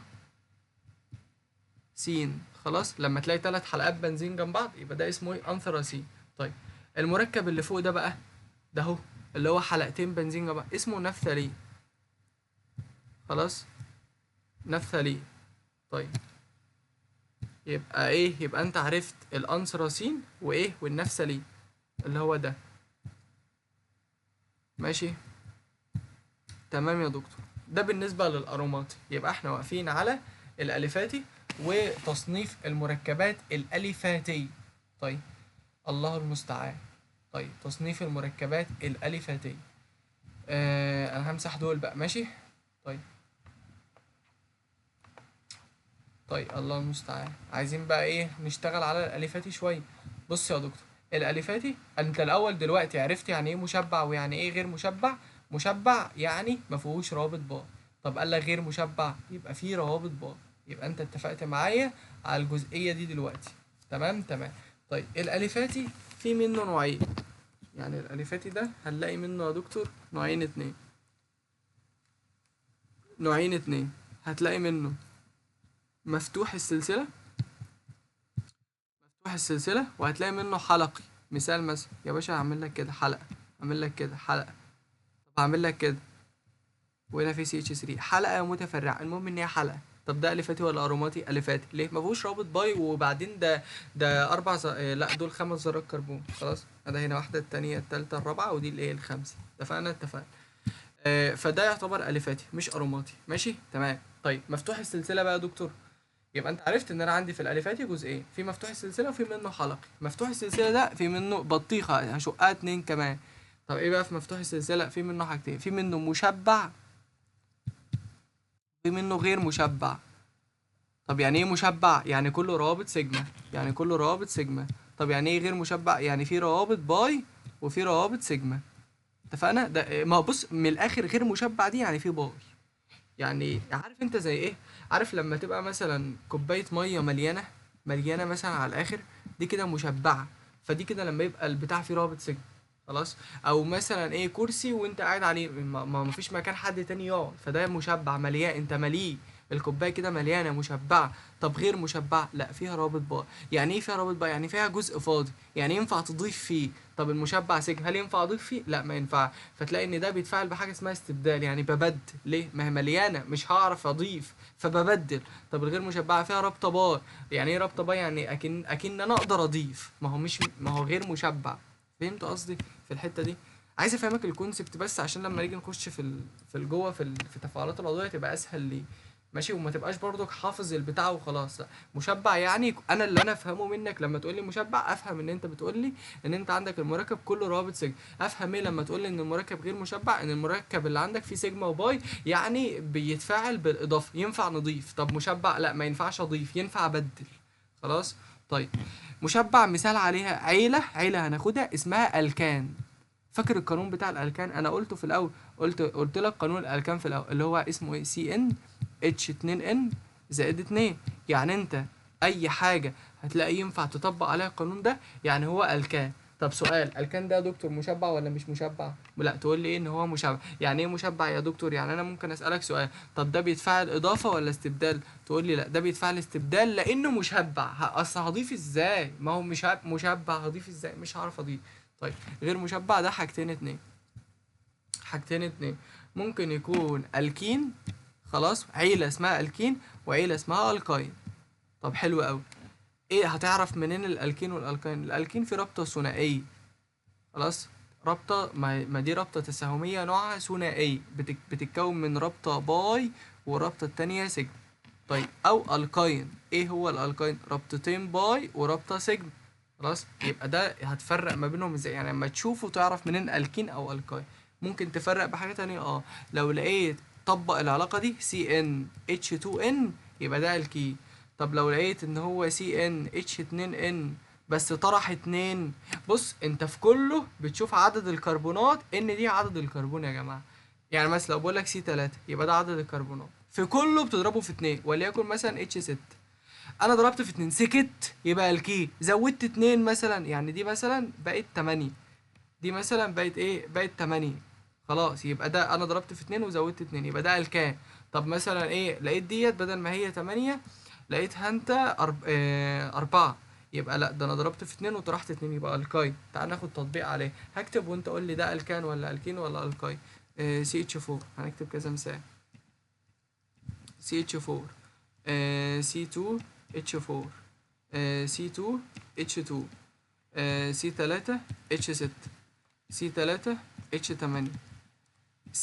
خلاص، لما تلاقي 3 حلقات بنزين جنب بعض يبقى ده اسمه ايه؟ انثراسين. طيب المركب اللي فوق ده بقى ده اهو اللي هو حلقتين بنزين جنب بعض اسمه نفثالين. خلاص نفثالين. طيب يبقى ايه؟ يبقى انت عرفت الانثراسين وايه والنفثالين اللي هو ده. ماشي تمام يا دكتور. ده بالنسبة للأروماتي. يبقى احنا واقفين على الأليفاتي وتصنيف المركبات الأليفاتية. طيب الله المستعان. طيب تصنيف المركبات الأليفاتية. انا همسح دول بقى ماشي. طيب طيب الله المستعان. عايزين بقى ايه؟ نشتغل على الأليفاتي شوية. بص يا دكتور، الأليفاتي انت الأول دلوقتي عرفت يعني ايه مشبع ويعني ايه غير مشبع. مشبع يعني ما فيهوش روابط pi. طب قال لك غير مشبع يبقى فيه روابط pi. يبقى انت اتفقت معايا على الجزئية دي دلوقتي. تمام تمام. طيب الأليفاتي في منه نوعين. يعني الأليفاتي ده هنلاقي منه يا دكتور نوعين اتنين. نوعين اتنين. هتلاقي منه مفتوح السلسلة، مفتوح السلسلة، وهتلاقي منه حلقي. مثال مثلا يا باشا هعمل لك كده حلقة، هعمل لك كده حلقة، طب هعمل لك كده، وهنا في CH 3 حلقة متفرعة. المهم ان هي حلقة. طب ده اليفاتي ولا اروماتي؟ اليفاتي. ليه؟ ما فيهوش رابط pi، وبعدين ده 4 لا دول 5 ذرات كربون. خلاص ده هنا واحدة، التانية، التالتة، الرابعة، ودي الايه الخامسة. اتفقنا اتفقنا. فده يعتبر اليفاتي مش اروماتي. ماشي تمام. طيب مفتوح السلسلة بقى يا دكتور، يبقى انت عرفت ان انا عندي في الاليفاتي جزئين، في مفتوح السلسلة وفي منه حلقي. مفتوح السلسلة ده في منه بطيخه هشقها 2 كمان. طب ايه بقى في مفتوح السلسلة؟ في منه حاجتين، في منه مشبع، في منه غير مشبع. طب يعني ايه مشبع؟ يعني كله روابط سيجما، يعني كله روابط سيجما. طب يعني ايه غير مشبع؟ يعني في روابط pi وفي روابط سيجما. اتفقنا؟ ده ما هو بص من الاخر غير مشبع دي يعني في pi. يعني عارف انت زي ايه؟ عارف لما تبقى مثلا كوباية مية مليانة مليانة مثلا على الاخر، دي كده مشبعة، فدي كده لما يبقى البتاع فيه رابط سيجما. خلاص. او مثلا ايه كرسي وانت قاعد عليه ما فيش مكان حد تاني يقعد، فده مشبع مليان، انت مليه الكوباية كده مليانة مشبعة. طب غير مشبعة لا فيها رابط pi. يعني ايه فيها رابط pi؟ يعني فيها جزء فاضي، يعني ينفع تضيف فيه. طب المشبع سيجما هل ينفع اضيف فيه؟ لا ما ينفع. فتلاقي ان ده بيتفاعل بحاجة اسمها استبدال، يعني ببدل. ليه؟ ما هي مليانة مش هعرف اضيف فببدل. طب الغير مشبعة فيها رابطه pi. يعني ايه رابطه pi؟ يعني اكن انا اقدر اضيف، ما هو مش ما هو غير مشبع. فهمت قصدي في الحتة دي؟ عايز افهمك ال concept بس عشان لما نيجي نخش في في جوه في التفاعلات العضوية تبقى اسهل لي. ماشي، وما تبقاش برضك حافظ البتاع وخلاص. مشبع يعني انا اللي انا افهمه منك لما تقول لي مشبع، افهم ان انت بتقول لي ان انت عندك المركب كله روابط سيجما. افهم ايه لما تقول لي ان المركب غير مشبع؟ ان المركب اللي عندك فيه سيجما و pi، يعني بيتفاعل بالاضافة، ينفع نضيف. طب مشبع لا ما ينفعش اضيف، ينفع ابدل. خلاص. طيب مشبع مثال عليها عيله هناخدها اسمها الكان. فاكر القانون بتاع الالكان؟ انا قلته في الاول، قلت لك قانون الالكان في الاول اللي هو اسمه ايه؟ سي ان اتش 2 ان زائد 2. يعني انت اي حاجة هتلاقي ينفع تطبق عليها القانون ده، يعني هو الكان. طب سؤال، الكان ده يا دكتور مشبع ولا مش مشبع؟ لا تقول لي ايه ان هو مشبع. يعني ايه مشبع يا دكتور؟ يعني انا ممكن اسالك سؤال، طب ده بيتفاعل اضافه ولا استبدال؟ تقول لي لا ده بيتفاعل استبدال لانه مشبع. اصل هضيف ازاي؟ ما هو مش مشبع، هضيف ازاي؟ مش هعرف اضيف. طيب غير مشبع ده حاجتين اتنين، حاجتين اتنين. ممكن يكون الكين، خلاص عيله اسمها الكين وعيلة اسمها الكاين. طب حلو قوي. ايه هتعرف منين الالكين والالكاين؟ الالكين في رابطه ثنائية، خلاص رابطه، ما دي رابطه تساهميه نوعها ثنائية، بتتكون من رابطه pi والرابطه التانية سيجما. طيب او alkyne، ايه هو ال alkyne؟ رابطتين pi ورابطه سيجما. خلاص، يبقى ده هتفرق ما بينهم ازاي؟ يعني لما تشوفه تعرف منين الكين او alkyne. ممكن تفرق بحاجة تانية، لو لقيت طبق العلاقة دي CnH2n يبقى ده الكين. طب لو لقيت ان هو CnH2n بس طرح 2، بص انت في كله بتشوف عدد الكربونات، n دي عدد الكربون يا جماعة. يعني مثلا لو بقول لك C3 يبقى ده عدد الكربونات، في كله بتضربه في 2، وليكن مثلا H6، انا ضربت في 2 سكت يبقى الكين، زودت 2 مثلا، يعني دي مثلا بقت 8، دي مثلا بقت ايه؟ بقت 8. خلاص يبقى ده انا ضربت في 2 وزودت 2 يبقى ده الكان. طب مثلا ايه، لقيت ديت بدل ما هي 8 لقيتها انت 4، يبقى لا ده انا ضربت في 2 وطرحت 2 يبقى alkyne. تعال ناخد تطبيق عليه، هكتب وانت قول لي ده الكان ولا الكين ولا alkyne. CH4، هنكتب كذا مثال، CH4، C2H4، C2H2، C3H6، C3H8،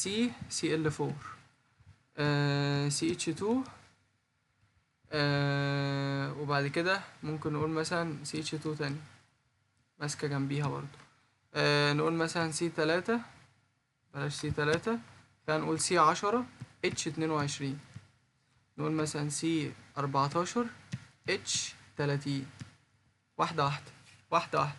CCl4، CH2، وبعد كده ممكن نقول مثلا CH2 تاني ماسكة جنبيها برضو، نقول مثلا C3، بلاش C3، خلينا نقول C10 H22، نقول مثلا C14 H30. واحدة واحدة واحدة واحدة،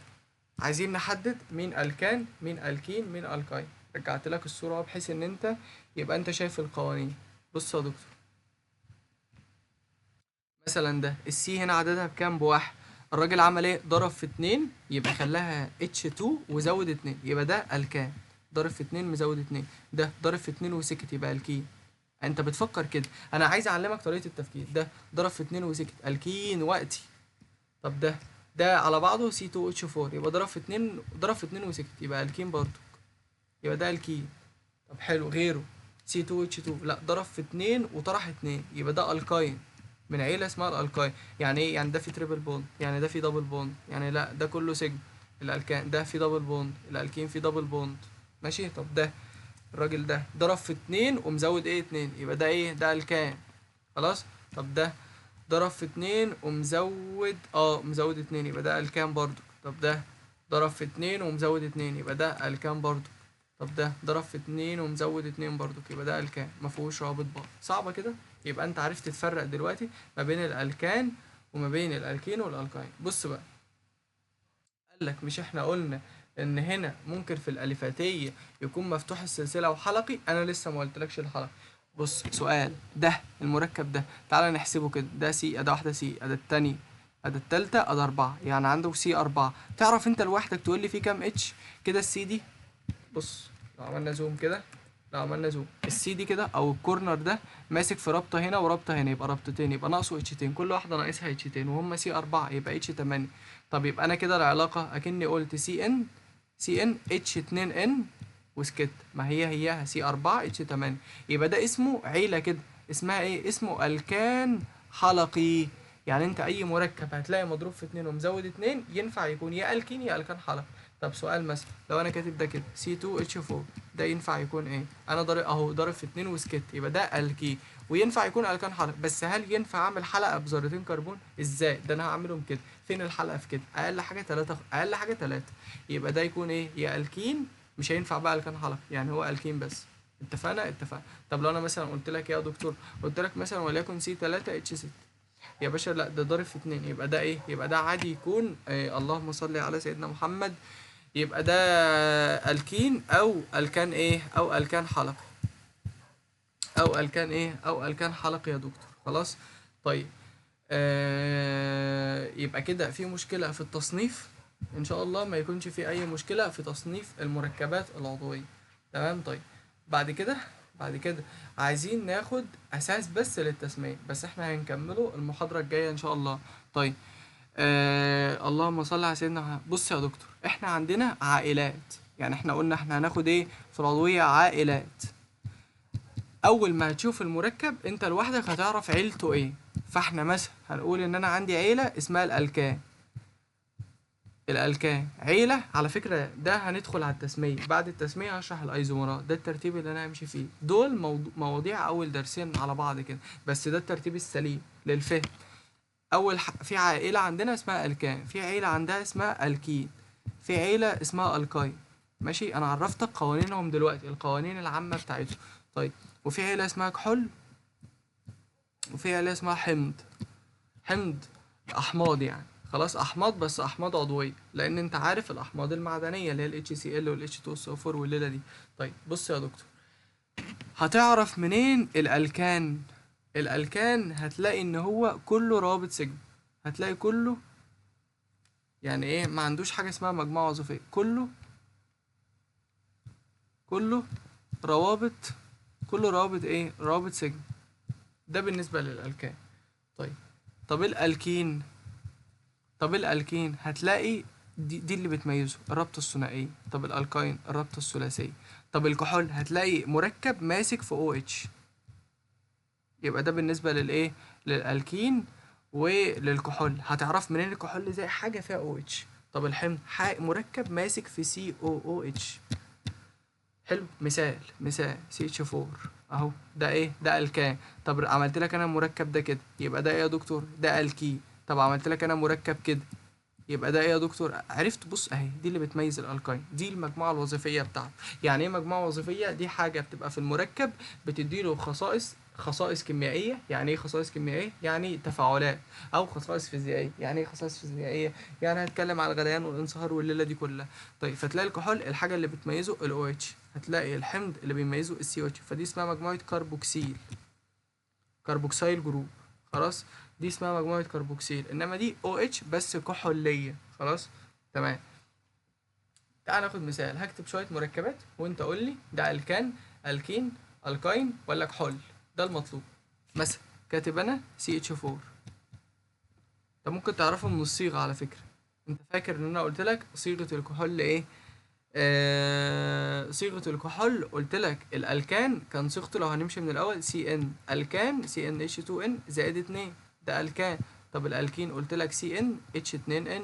عايزين نحدد مين الكان مين الكين مين alkyne. رجعت لك الصورة بحيث ان انت يبقى انت شايف القوانين. بص يا دكتور، مثلا ده ال C هنا عددها بكام؟ بواحد. الراجل عمل ايه؟ ضرب في 2 يبقى خلاها H2 وزود 2 يبقى ده الكان، ضرب في 2 مزود 2، ده ضرب في 2 وسكت يبقى الكين. انت بتفكر كده، انا عايز اعلمك طريقة التفكير. ده ضرب في 2 وسكت الكين وقتي. طب ده على بعضه C2H4 يبقى ضرب في 2، ضرب في 2 وسكت يبقى الكين برضو، يبقى ده الكين. طب حلو، غيره C2H2، لا ضرب في 2 وطرح 2 يبقى ده alkyne، من عيله اسمها ال alkyne. يعني ايه؟ يعني ده في triple bond، يعني ده في double bond، يعني لا ده كله سيجما الالكان، ده في double bond، الالكين في double bond. ماشي. طب ده الراجل ده ضرب في 2 ومزود ايه؟ 2 يبقى ده ايه؟ ده الكان. خلاص. طب ده ضرب في 2 ومزود مزود 2 يبقى ده الكان برضو. طب ده ضرب في 2 ومزود 2 يبقى ده الكان برضو. طب ده ضرب في 2 ومزود 2 برضو يبقى ده الكان، ما فيهوش رابط pi. صعبة كده؟ يبقى انت عرفت تفرق دلوقتي ما بين الالكان وما بين الالكين وال alkyne. بص بقى، قال لك مش احنا قلنا ان هنا ممكن في الاليفاتيه يكون مفتوح السلسلة وحلقي؟ انا لسه ما قلتلكش الحلقي. بص سؤال، ده المركب ده تعالى نحسبه كده، ده C، ادي واحدة C، ادي التانية، ادي التالتة، ادي 4، يعني عنده C 4. تعرف انت لوحدك تقول لي في كام H كده ال C دي؟ بص لو عملنا zoom كده، لو عملنا zoom ال C دي كده او ال corner ده ماسك في رابطه هنا ورابطه هنا، يبقى رابطتين، يبقى ناقصه H تين، كل واحدة ناقصها H تين، وهم C 4 يبقى H 8. طب يبقى انا كده العلاقة اكني قلت سي ان سي ان اتش 2 ان وسكت، ما هي هياها C 4 H 8، يبقى ده اسمه عيله كده اسمها ايه؟ اسمه الكان حلقي. يعني انت اي مركب هتلاقي مضروب في 2 ومزود 2 ينفع يكون يا الكين يا الكان حلقي. طب سؤال مثلا لو انا كاتب ده كده C2H4 ده ينفع يكون ايه؟ انا ضارب اهو، ضارب في 2 وسكت يبقى ده الكين، وينفع يكون الكان حلقي. بس هل ينفع اعمل حلقة بذرتين كربون؟ ازاي؟ ده انا هعملهم كده، فين الحلقة في كده؟ اقل حاجة 3، اقل حاجة 3، يبقى ده يكون ايه؟ يا الكين، مش هينفع بقى الكان حلقي، يعني هو الكين بس. اتفقنا؟ اتفقنا. طب لو انا مثلا قلت لك يا دكتور، قلت لك مثلا وليكن C3H6، يا باشا لا ده ضارب في 2 يبقى ده ايه؟ يبقى ده عادي يكون إيه؟ اللهم صل على سيدنا محمد، يبقى ده الكين او الكان ايه؟ او الكان حلقي، او الكان ايه؟ او الكان حلقي يا دكتور. خلاص. طيب يبقى كده في مشكلة في التصنيف، ان شاء الله ما يكونش في اي مشكلة في تصنيف المركبات العضوية. تمام. طيب بعد كده عايزين ناخد اساس بس للتسمية، بس احنا هنكمله المحاضرة الجاية ان شاء الله. طيب اللهم صل على سيدنا محمد. بص يا دكتور، احنا عندنا عائلات، يعني احنا قلنا احنا هناخد ايه في العضوية؟ عائلات. اول ما هتشوف المركب انت لوحدك هتعرف عيلته ايه. فاحنا مثلا هنقول ان انا عندي عيلة اسمها الالكان، الالكان عيله على فكرة، ده هندخل على التسمية، بعد التسمية هشرح الايزومرات، ده الترتيب اللي انا همشي فيه. دول مواضيع اول درسين على بعض كده، بس ده الترتيب السليم للفهم. اول في عائلة عندنا اسمها الكان، في عيله عندها اسمها الكين، في عيله اسمها الكاين. ماشي، انا عرفتك قوانينهم دلوقتي، القوانين العامة بتاعتهم. طيب وفي عيله اسمها كحول، وفي عيله اسمها حمض. حمض احماض يعني، خلاص احماض، بس احماض عضوية، لان انت عارف الاحماض المعدنية اللي هي ال HCl وال H2SO4 والليلة دي. طيب بص يا دكتور، هتعرف منين الالكان؟ الالكان هتلاقي ان هو كله رابط سيجما، هتلاقي كله يعني ايه، ما عندوش حاجة اسمها مجموعة وظيفية، كله روابط، كله روابط ايه، روابط سيجما. ده بالنسبة للالكان. طيب طب الالكين، طب الالكين هتلاقي دي اللي بتميزه الرابطة الثنائية. طب الالكاين الرابطة الثلاثية. طب الكحول هتلاقي مركب ماسك في OH. يبقى ده بالنسبة للايه، للالكين وللكحول. هتعرف منين الكحول؟ زي حاجة فيها OH. طب الحمض مركب ماسك في COOH. حلو، مثال CH4 اهو، ده ايه، ده الكان. طب عملت لك انا المركب ده كده، يبقى ده ايه يا دكتور؟ ده الكين. طب عملت لك انا مركب كده، يبقى ده ايه يا دكتور؟ عرفت؟ بص اهي دي اللي بتميز الالكاين، دي المجموعة الوظيفية بتاعته. يعني ايه مجموعة وظيفية؟ دي حاجة بتبقى في المركب بتديله خصائص كيميائية. يعني ايه خصائص كيميائية؟ يعني تفاعلات، او خصائص فيزيائية. يعني ايه خصائص فيزيائية؟ يعني هتكلم على الغليان والانصهار والليلة دي كلها. طيب فتلاقي الكحول الحاجة اللي بتميزه ال OH، هتلاقي الحمض اللي بيميزه ال COH، فدي اسمها مجموعة carboxyl، carboxyl group. خلاص، دي اسمها مجموعة كربوكسيل، انما دي OH بس كحوليه. خلاص تمام. تعال ناخد مثال، هكتب شوية مركبات وانت قول لي ده الكان، الكين، الكاين ولا كحول، ده المطلوب. مثلا كاتب انا CH4، ده ممكن تعرفه من الصيغة على فكرة. انت فاكر ان انا قلت لك صيغة الكحول ايه؟ صيغة الكحول قلت لك الالكان كان صيغته لو هنمشي من الاول CN، الكان CnH2n زائد 2، ده الكان. طب الالكين قلت لك CnH2n.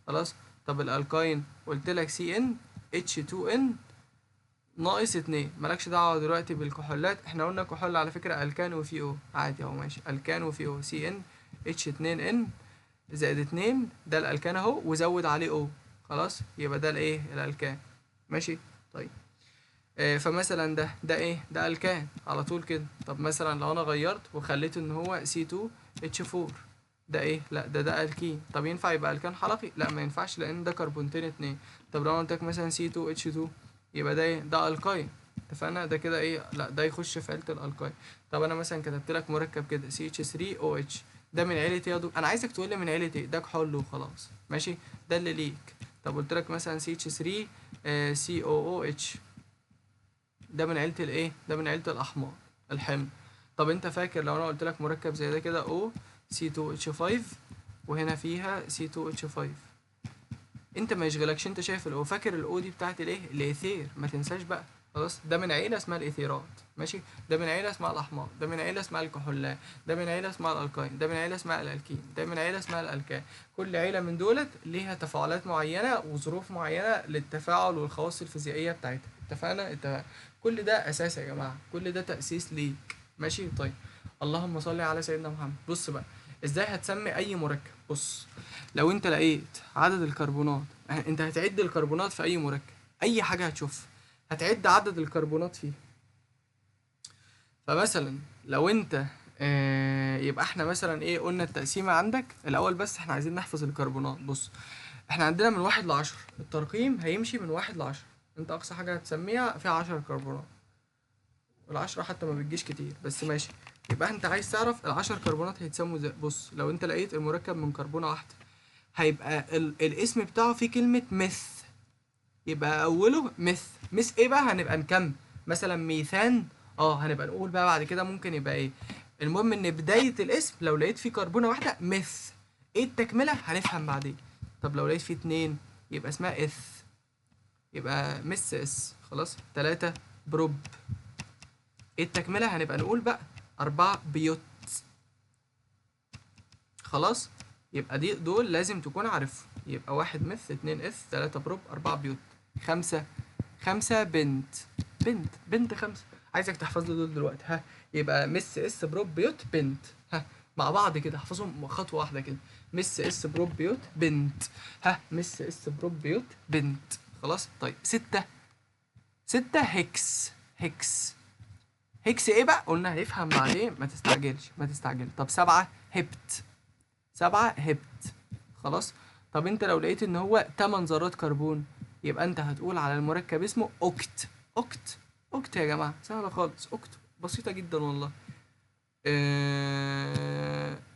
خلاص. طب الالكاين قلت لك CnH2n ناقص 2. مالكش دعوه دلوقتي بالكحولات، احنا قلنا كحول على فكرة الكان وفي او عادي اهو، ماشي، الكان وفي او CnH2n زائد 2، ده الالكان اهو، وزود عليه O. خلاص، يبقى ده الايه، الالكان. ماشي. طيب فمثلا ده ايه، ده الكان على طول كده. طب مثلا لو انا غيرت وخليته ان هو C2H4، ده ايه؟ لا ده الكين. طب ينفع يبقى الكان حلقي؟ لا ما ينفعش، لان ده كربونتين 2. طب لو انا قلت لك مثلا C2H2، يبقى ده ايه؟ ده الكاين. اتفقنا؟ ده كده ايه؟ لا ده يخش في عيله الالكاين. طب انا مثلا كتبت لك مركب كده CH3OH، ده من عيله ايه يا دكتور؟ انا عايزك تقول لي من عيله ايه، ده كحول وخلاص. ماشي، ده اللي ليك. طب قلت لك مثلا CH3COOH، ده من عيله الايه؟ ده من عيله الاحماض، الحمض. طب انت فاكر لو انا قلت لك مركب زي ده كده OC2H5 وهنا فيها C2H5، انت ما يشغلكش، انت شايف ال O، فاكر ال O دي بتاعت الايه؟ الايثير، ما تنساش بقى. خلاص، ده من عيله اسمها الايثيرات. ماشي، ده من عيله اسمها الاحماض، ده من عيله اسمها الكحولات، ده من عيله اسمها الالكاين، ده من عيله اسمها الالكين، ده من عيله اسمها الالكان. كل عيله من دولت ليها تفاعلات معينة وظروف معينة للتفاعل والخواص الفيزيائية بتاعتها. اتفقنا؟ اتفقنا. كل ده اساس يا جماعة، كل ده تاسيس ليك. ماشي. طيب اللهم صل على سيدنا محمد. بص بقى ازاي هتسمي اي مركب. بص لو انت لقيت عدد الكربونات، انت هتعد الكربونات في اي مركب، اي حاجة هتشوفها هتعد عدد الكربونات فيه. فمثلا لو انت يبقى احنا مثلا ايه قلنا التقسيمه عندك الاول، بس احنا عايزين نحفظ الكربونات. بص احنا عندنا من 1 ل10، الترقيم هيمشي من 1 ل10، انت اقصى حاجة هتسميها فيها 10 كربونات، والعشرة حتى ما بتجيش كتير بس ماشي. يبقى انت عايز تعرف ال10 كربونات هيتسموا ازاي. بص لو انت لقيت المركب من كربونه واحدة هيبقى الاسم بتاعه فيه كلمة meth، يبقى اوله meth. meth ايه بقى؟ هنبقى نكمل مثلا ميثان، هنبقى نقول بقى بعد كده ممكن يبقى ايه. المهم ان بداية الاسم لو لقيت فيه كربونه واحدة meth، ايه التكملة هنفهم بعدين. طب لو لقيت فيه 2 يبقى اسمها eth، يبقى meth eth. خلاص. 3 prop، ايه التكملة هنبقى نقول بقى. 4 but. خلاص، يبقى دي دول لازم تكون عارفهم. يبقى 1 meth، 2 eth، 3 prop، 4 but، 5 5 pent pent pent 5. عايزك تحفظ لي دول دلوقتي. ها، يبقى meth eth prop but pent. ها، مع بعض كده احفظهم خطوة واحدة كده، meth eth prop but pent. ها، meth eth prop but pent. خلاص. طيب 6 6 hex hex hex ايه بقى؟ قلنا هيفهم بعدين، ما تستعجلش ما تستعجلش. طب 7 hept 7 hept. خلاص. طب انت لو لقيت ان هو 8 ذرات كربون، يبقى انت هتقول على المركب اسمه oct oct oct يا جماعة، سهلة خالص، oct بسيطة جدا والله.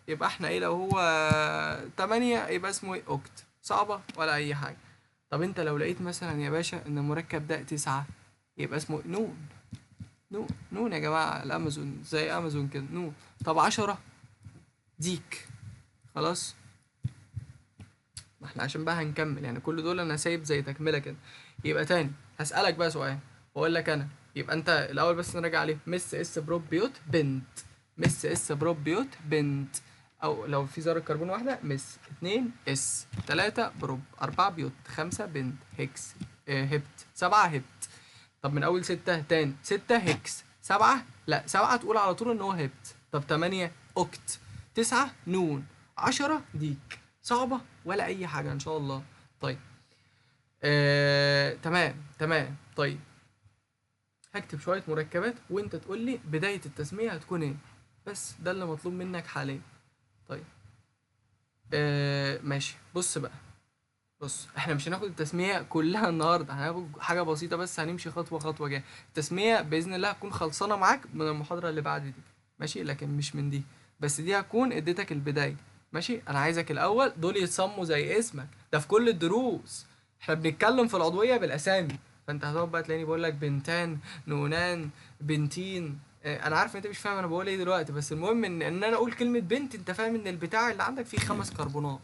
يبقى احنا ايه لو هو 8 يبقى اسمه ايه؟ oct. صعبة ولا اي حاجة. طب انت لو لقيت مثلا يا باشا ان المركب ده 9 يبقى اسمه non non non يا جماعة، الامازون زي امازون كده، non. طب 10 dec. خلاص، ما احنا عشان بقى هنكمل يعني، كل دول انا سايب زي تكملة كده. يبقى تاني هسألك بقى سؤال واقول لك انا، يبقى انت الاول بس نراجع عليه، meth eth prop but pent، meth eth prop but pent، او لو في ذرة كربون واحدة meth، 2 eth، 3 prop، 4 but، 5 pent، hex hept، 7 hept. طب من اول 6 تاني، 6 hex، 7 لا 7 تقول على طول ان هو hept. طب 8 oct، 9 non، 10 dec. صعبة ولا اي حاجة ان شاء الله. طيب تمام تمام. طيب هكتب شوية مركبات وانت تقول لي بداية التسمية هتكون ايه، بس ده اللي مطلوب منك حاليا. طيب ماشي. بص بقى، بص احنا مش هناخد التسمية كلها النهاردة، هناخد حاجة بسيطة بس، هنمشي خطوة خطوة جاية. التسمية بإذن الله هتكون خلصانة معاك من المحاضرة اللي بعد دي، ماشي، لكن مش من دي، بس دي هتكون اديتك البداية. ماشي، انا عايزك الاول دول يتصموا زي اسمك ده في كل الدروس، احنا بنتكلم في العضوية بالاسامي، فانت هتقعد بقى تلاقيني بقول لك بنتان، nonane، pentene. انا عارف ان انت مش فاهم انا بقول ايه دلوقتي، بس المهم ان انا اقول كلمة pent انت فاهم ان البتاع اللي عندك فيه 5 كربونات.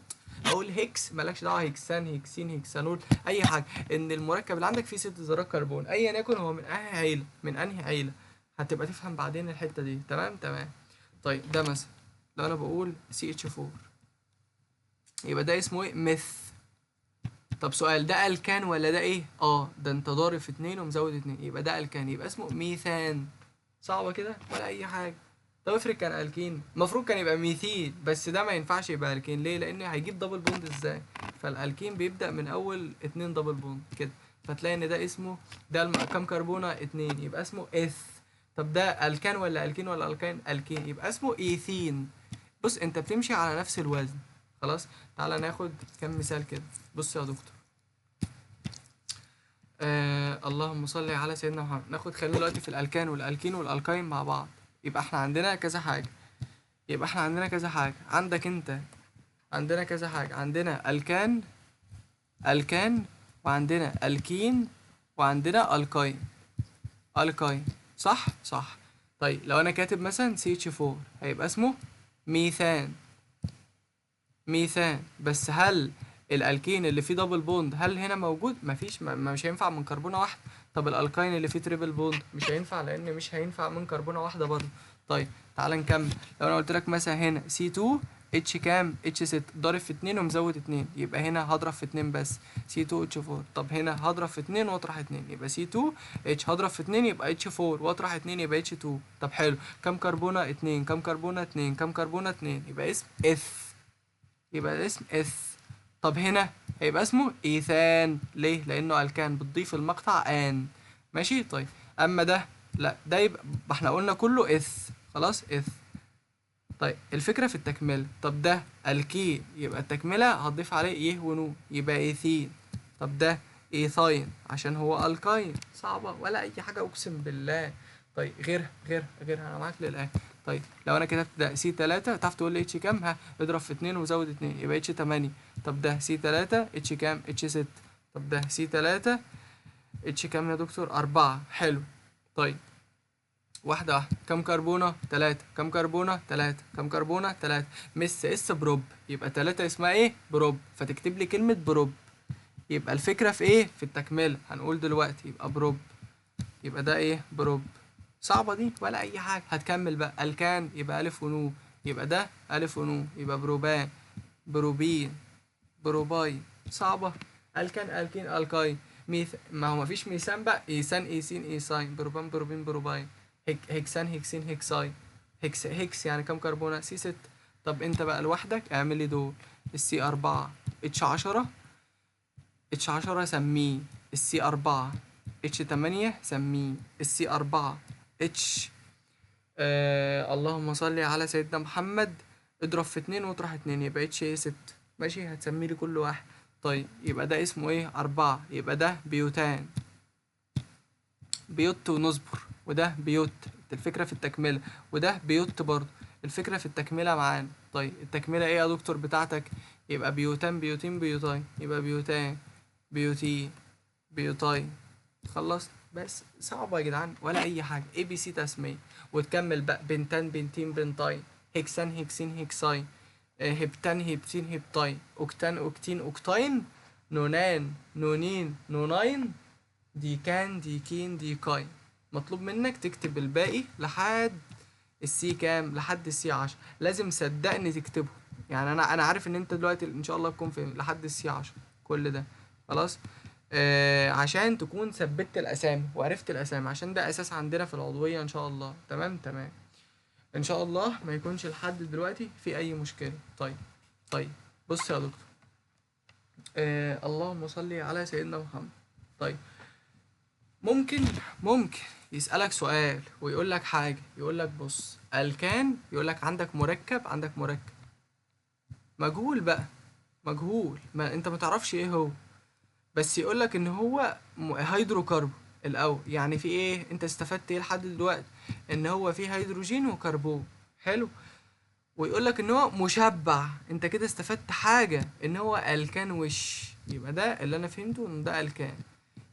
اقول hex مالكش دعوه، hexane، hexene، hexanol، اي حاجة، ان المركب اللي عندك فيه 6 ذرات كربون ايا يكن هو من انهي عيله، من انهي عيله، هتبقى تفهم بعدين الحتة دي. تمام تمام. طيب ده مثلا لو انا بقول CH4 يبقى ده اسمه ايه؟ meth. طب سؤال، ده الكان ولا ده ايه؟ ده انت ضارب في 2 ومزود 2، يبقى ده الكان، يبقى اسمه ميثان. صعبة كده ولا اي حاجة؟ طب افرض كان الكين، المفروض كان يبقى ميثين، بس ده ما ينفعش يبقى الكين. ليه؟ لان هيجيب double bond ازاي؟ فالالكين بيبدأ من اول 2 double bond كده، فتلاقي ان ده اسمه، ده كام كربونة؟ 2، يبقى اسمه eth. طب ده الكان ولا الكين ولا alkyne؟ الكين، يبقى اسمه ايثين. بص انت بتمشي على نفس الوزن. خلاص، تعالى ناخد كام مثال كده. بص يا دكتور، اللهم صل على سيدنا محمد. ناخد خلينا دلوقتي في الالكان والالكين وال alkyne مع بعض. يبقى احنا عندنا كذا حاجة، يبقى احنا عندنا كذا حاجة، عندك انت عندنا كذا حاجة، عندنا الكان الكان، وعندنا الكين، وعندنا alkyne alkyne، صح صح. طيب لو انا كاتب مثلا CH4 هيبقى اسمه ميثان ميثان. بس هل الالكين اللي فيه double bond هل هنا موجود؟ مفيش، مش هينفع من كربونه واحدة. طب ال alkyne اللي فيه triple bond مش هينفع، لان مش هينفع من كربونه واحدة برضه. طيب تعال نكمل. لو انا قلت لك مثلا هنا C2H كام؟ H6، ضارب في 2 ومزود 2، يبقى هنا هضرب في 2 بس، C2H4. طب هنا هضرب في 2 واطرح 2، يبقى C2H، هضرب في 2 يبقى H4، واطرح 2 يبقى H2. طب حلو، كام كربونه؟ 2، كام كربونه؟ 2، كام كربونه؟ 2، يبقى اسم eth، يبقى اسم eth. طب هنا هيبقى اسمه ايثان. ليه؟ لانه الكان بتضيف المقطع ان. ماشي. طيب اما ده لا، ده يبقى احنا قلنا كله eth، خلاص eth. طيب الفكرة في التكملة. طب ده الكين، يبقى التكملة هتضيف عليه يه ونون، يبقى ايثين. طب ده ethyne عشان هو alkyne. صعبة ولا اي حاجة اقسم بالله. طيب غيرها غيرها غيرها، انا معاك للاخر. طيب لو انا كتبت ده C3، تعرف تقول لي H كام؟ ها، اضرب في 2 وزود 2 يبقى H8. طب ده C3 H كام؟ H6. طب ده C3 H كام يا دكتور؟ 4. حلو. طيب واحدة واحدة، كام كربونة؟ 3، كام كربونة؟ 3، كام كربونة؟ 3. meth eth prop، يبقى 3 اسمها ايه؟ prop، فتكتب لي كلمة prop. يبقى الفكرة في ايه؟ في التكملة. هنقول دلوقتي يبقى prop، يبقى ده ايه؟ prop. صعبة دي ولا أي حاجة؟ هتكمل بقى الكان يبقى ألف ونون، يبقى ده ألف ونون، يبقى propane، propene، propyne. صعبة. alkane alkene alkyne ما هو مفيش ميثان بقى، ethane ethene ethyne، propane propene propyne، hexane hexene hexyne، hex hex يعني كام كربونه؟ C 6. طب انت بقى لوحدك اعمل لي دول، ال C 4 H 10، H 10 سميه، ال C 4 H 8 سميه، ال C 4 H اللهم صل على سيدنا محمد، اضرب في 2 واطرح 2 يبقى H ايه 6. ماشي، هتسمي لي كل واحد. طيب يبقى ده اسمه ايه؟ 4، يبقى ده butane، but ونصبر، وده but، الفكرة في التكملة، وده but برضه، الفكرة في التكملة معانا. طيب التكملة ايه يا دكتور بتاعتك؟ يبقى butane butene butyne، يبقى butane butene butyne. خلصت بس. صعبة يا جدعان ولا أي حاجة؟ A B C تسمية، وتكمل بقى pentane pentene pentyne، hexane hexene hexyne، heptane heptene heptyne، octane octene octyne، nonane nonene nonyne، decane decene decyne. مطلوب منك تكتب الباقي لحد ال C كام؟ لحد ال C 10، لازم صدقني تكتبه. يعني انا عارف ان انت دلوقتي ان شاء الله تكون فاهم لحد ال C 10 كل ده خلاص، عشان تكون ثبتت الاسامي وعرفت الاسامي، عشان ده اساس عندنا في العضوية ان شاء الله. تمام تمام، ان شاء الله ما يكونش لحد دلوقتي في اي مشكلة. طيب بص يا دكتور، اللهم صل على سيدنا محمد. طيب ممكن يسألك سؤال ويقول لك حاجة، يقول لك بص الكان، يقول لك عندك مركب، عندك مركب مجهول بقى، مجهول ما انت ما تعرفش ايه هو، بس يقول لك ان هو هيدروكربون الاول. يعني في ايه انت استفدت ايه لحد دلوقتي؟ ان هو فيه هيدروجين وكربون، حلو. ويقول لك ان هو مشبع، انت كده استفدت حاجة ان هو الكان وش، يبقى ده اللي انا فهمته ان ده الكان.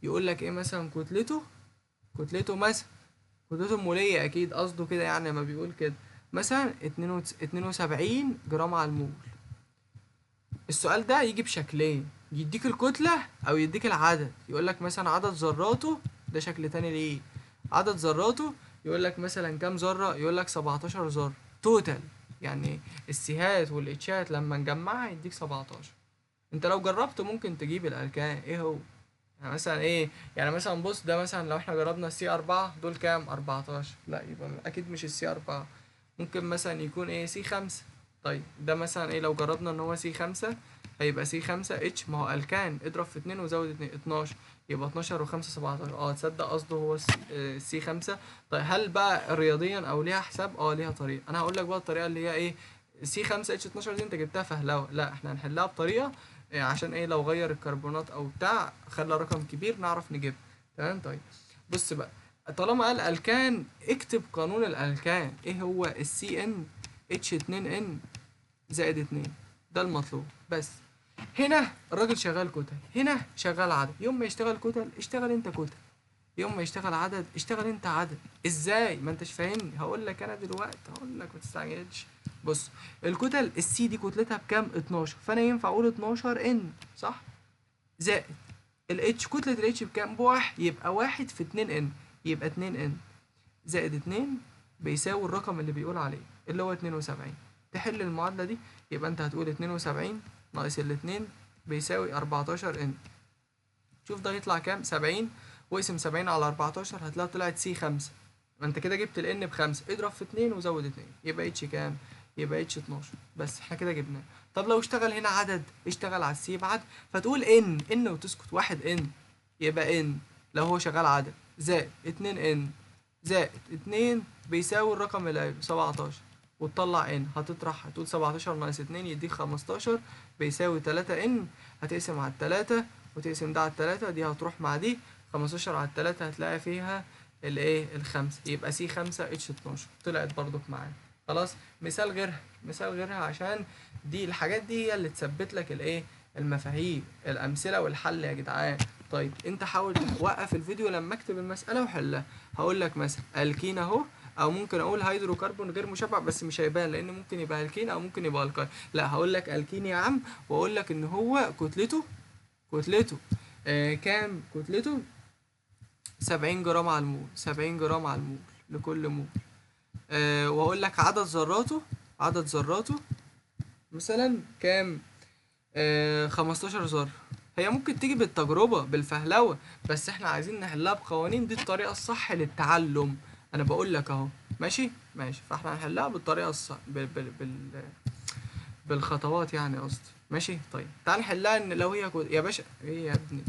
يقول لك ايه مثلا كتلته، كتلته مثلا كتلته المولية اكيد قصده كده، يعني لما بيقول كده مثلا 72 جرام على المول. السؤال ده يجي بشكلين، يديك الكتلة او يديك العدد. يقول لك مثلا عدد ذراته، ده شكل تاني ليه، عدد ذراته يقول لك مثلا كام ذرة، يقول لك 17 ذرة total، يعني السيهات والاتشات لما نجمعها يديك 17. انت لو جربت ممكن تجيب الالكان ايه هو، يعني مثلا ايه، يعني مثلا بص ده مثلا لو احنا جربنا ال C 4 دول كام؟ 14، لا يبقى اكيد مش ال C 4، ممكن مثلا يكون ايه C 5. طيب ده مثلا ايه لو جربنا ان هو C 5 هيبقى C 5 H، ما هو الكان اضرب في 2 وزود 2 12، يبقى 12 و5 17. تصدق قصده هو C 5. طيب هل بقى رياضيا او ليها حساب؟ ليها طريقه. انا هقول لك بقى الطريقة اللي هي ايه، C 5 H 12 دي انت جبتها فهلوه، لا احنا هنحلها بطريقة إيه عشان ايه لو غير الكربونات او بتاع خلى رقم كبير نعرف نجيبه. تمام. طيب بص بقى، طالما قال الكان اكتب قانون الالكان ايه هو، ال C n H 2 n زائد 2، ده المطلوب. بس هنا الراجل شغال كتل، هنا شغال عدد. يوم ما يشتغل كتل اشتغل انت كتل، يوم ما يشتغل عدد اشتغل انت عدد. ازاي؟ ما انتش فاهمني، هقول لك انا دلوقتي، هقول لك ما تستعجلش. بص الكتل ال C دي كتلتها بكام؟ 12، فانا ينفع اقول 12 n صح؟ زائد ال H، كتلة ال H بكام؟ بواحد، يبقى 1 في 2 n، يبقى 2 n زائد 2 بيساوي الرقم اللي بيقول عليه اللي هو 72. تحل المعادلة دي يبقى انت هتقول 72 ناقص الاتنين بيساوي 14 n. شوف ده يطلع كام؟ 70، واقسم 70 على 14 هتلاقي طلعت C 5. ما انت كده جبت ال n بخمسة، اضرب في 2 وزود 2 يبقى H كام؟ يبقى H 12. بس احنا كده جبناه. طب لو اشتغل هنا عدد، اشتغل على ال C بعد، فتقول n n وتسكت، 1 n يبقى n لو هو شغال عدد زائد 2 n زائد 2 بيساوي الرقم اللي قايله 17، وتطلع n، هتطرح هتقول 17 ناقص 2 يديك 15 بيساوي 3 n، هتقسم على التلاتة وتقسم ده على التلاتة، دي هتروح مع دي، 15 على التلاتة هتلاقي فيها الايه؟ الخمسة، يبقى C 5 H 12 طلعت برضك معانا. خلاص مثال غيرها، مثال غيرها، عشان دي الحاجات دي هي اللي تثبت لك الايه؟ المفاهيم، الامثلة والحل يا جدعان. طيب انت حاول توقف الفيديو لما اكتب المسالة وحلها. هقول لك مثلا الكين اهو، او ممكن اقول هيدروكربون غير مشبع بس مش هيبان لان ممكن يبقى الكين او ممكن يبقى alkyne. لا هقول لك الكين يا عم، واقول لك ان هو كتلته كام؟ كتلته 70 جرام على المول، 70 جرام على المول لكل مول. واقول لك عدد ذراته، عدد ذراته مثلا كام؟ 15 ذرة. هي ممكن تيجي بالتجربة بالفهلوة، بس احنا عايزين نحلها بقوانين، دي الطريقة الصح للتعلم، انا بقول لك اهو. ماشي ماشي، فاحنا هنحلها بالطريقة الصح بالخطوات يعني قصدي. ماشي طيب تعال نحلها ان لو هي يا باشا ايه يا ابني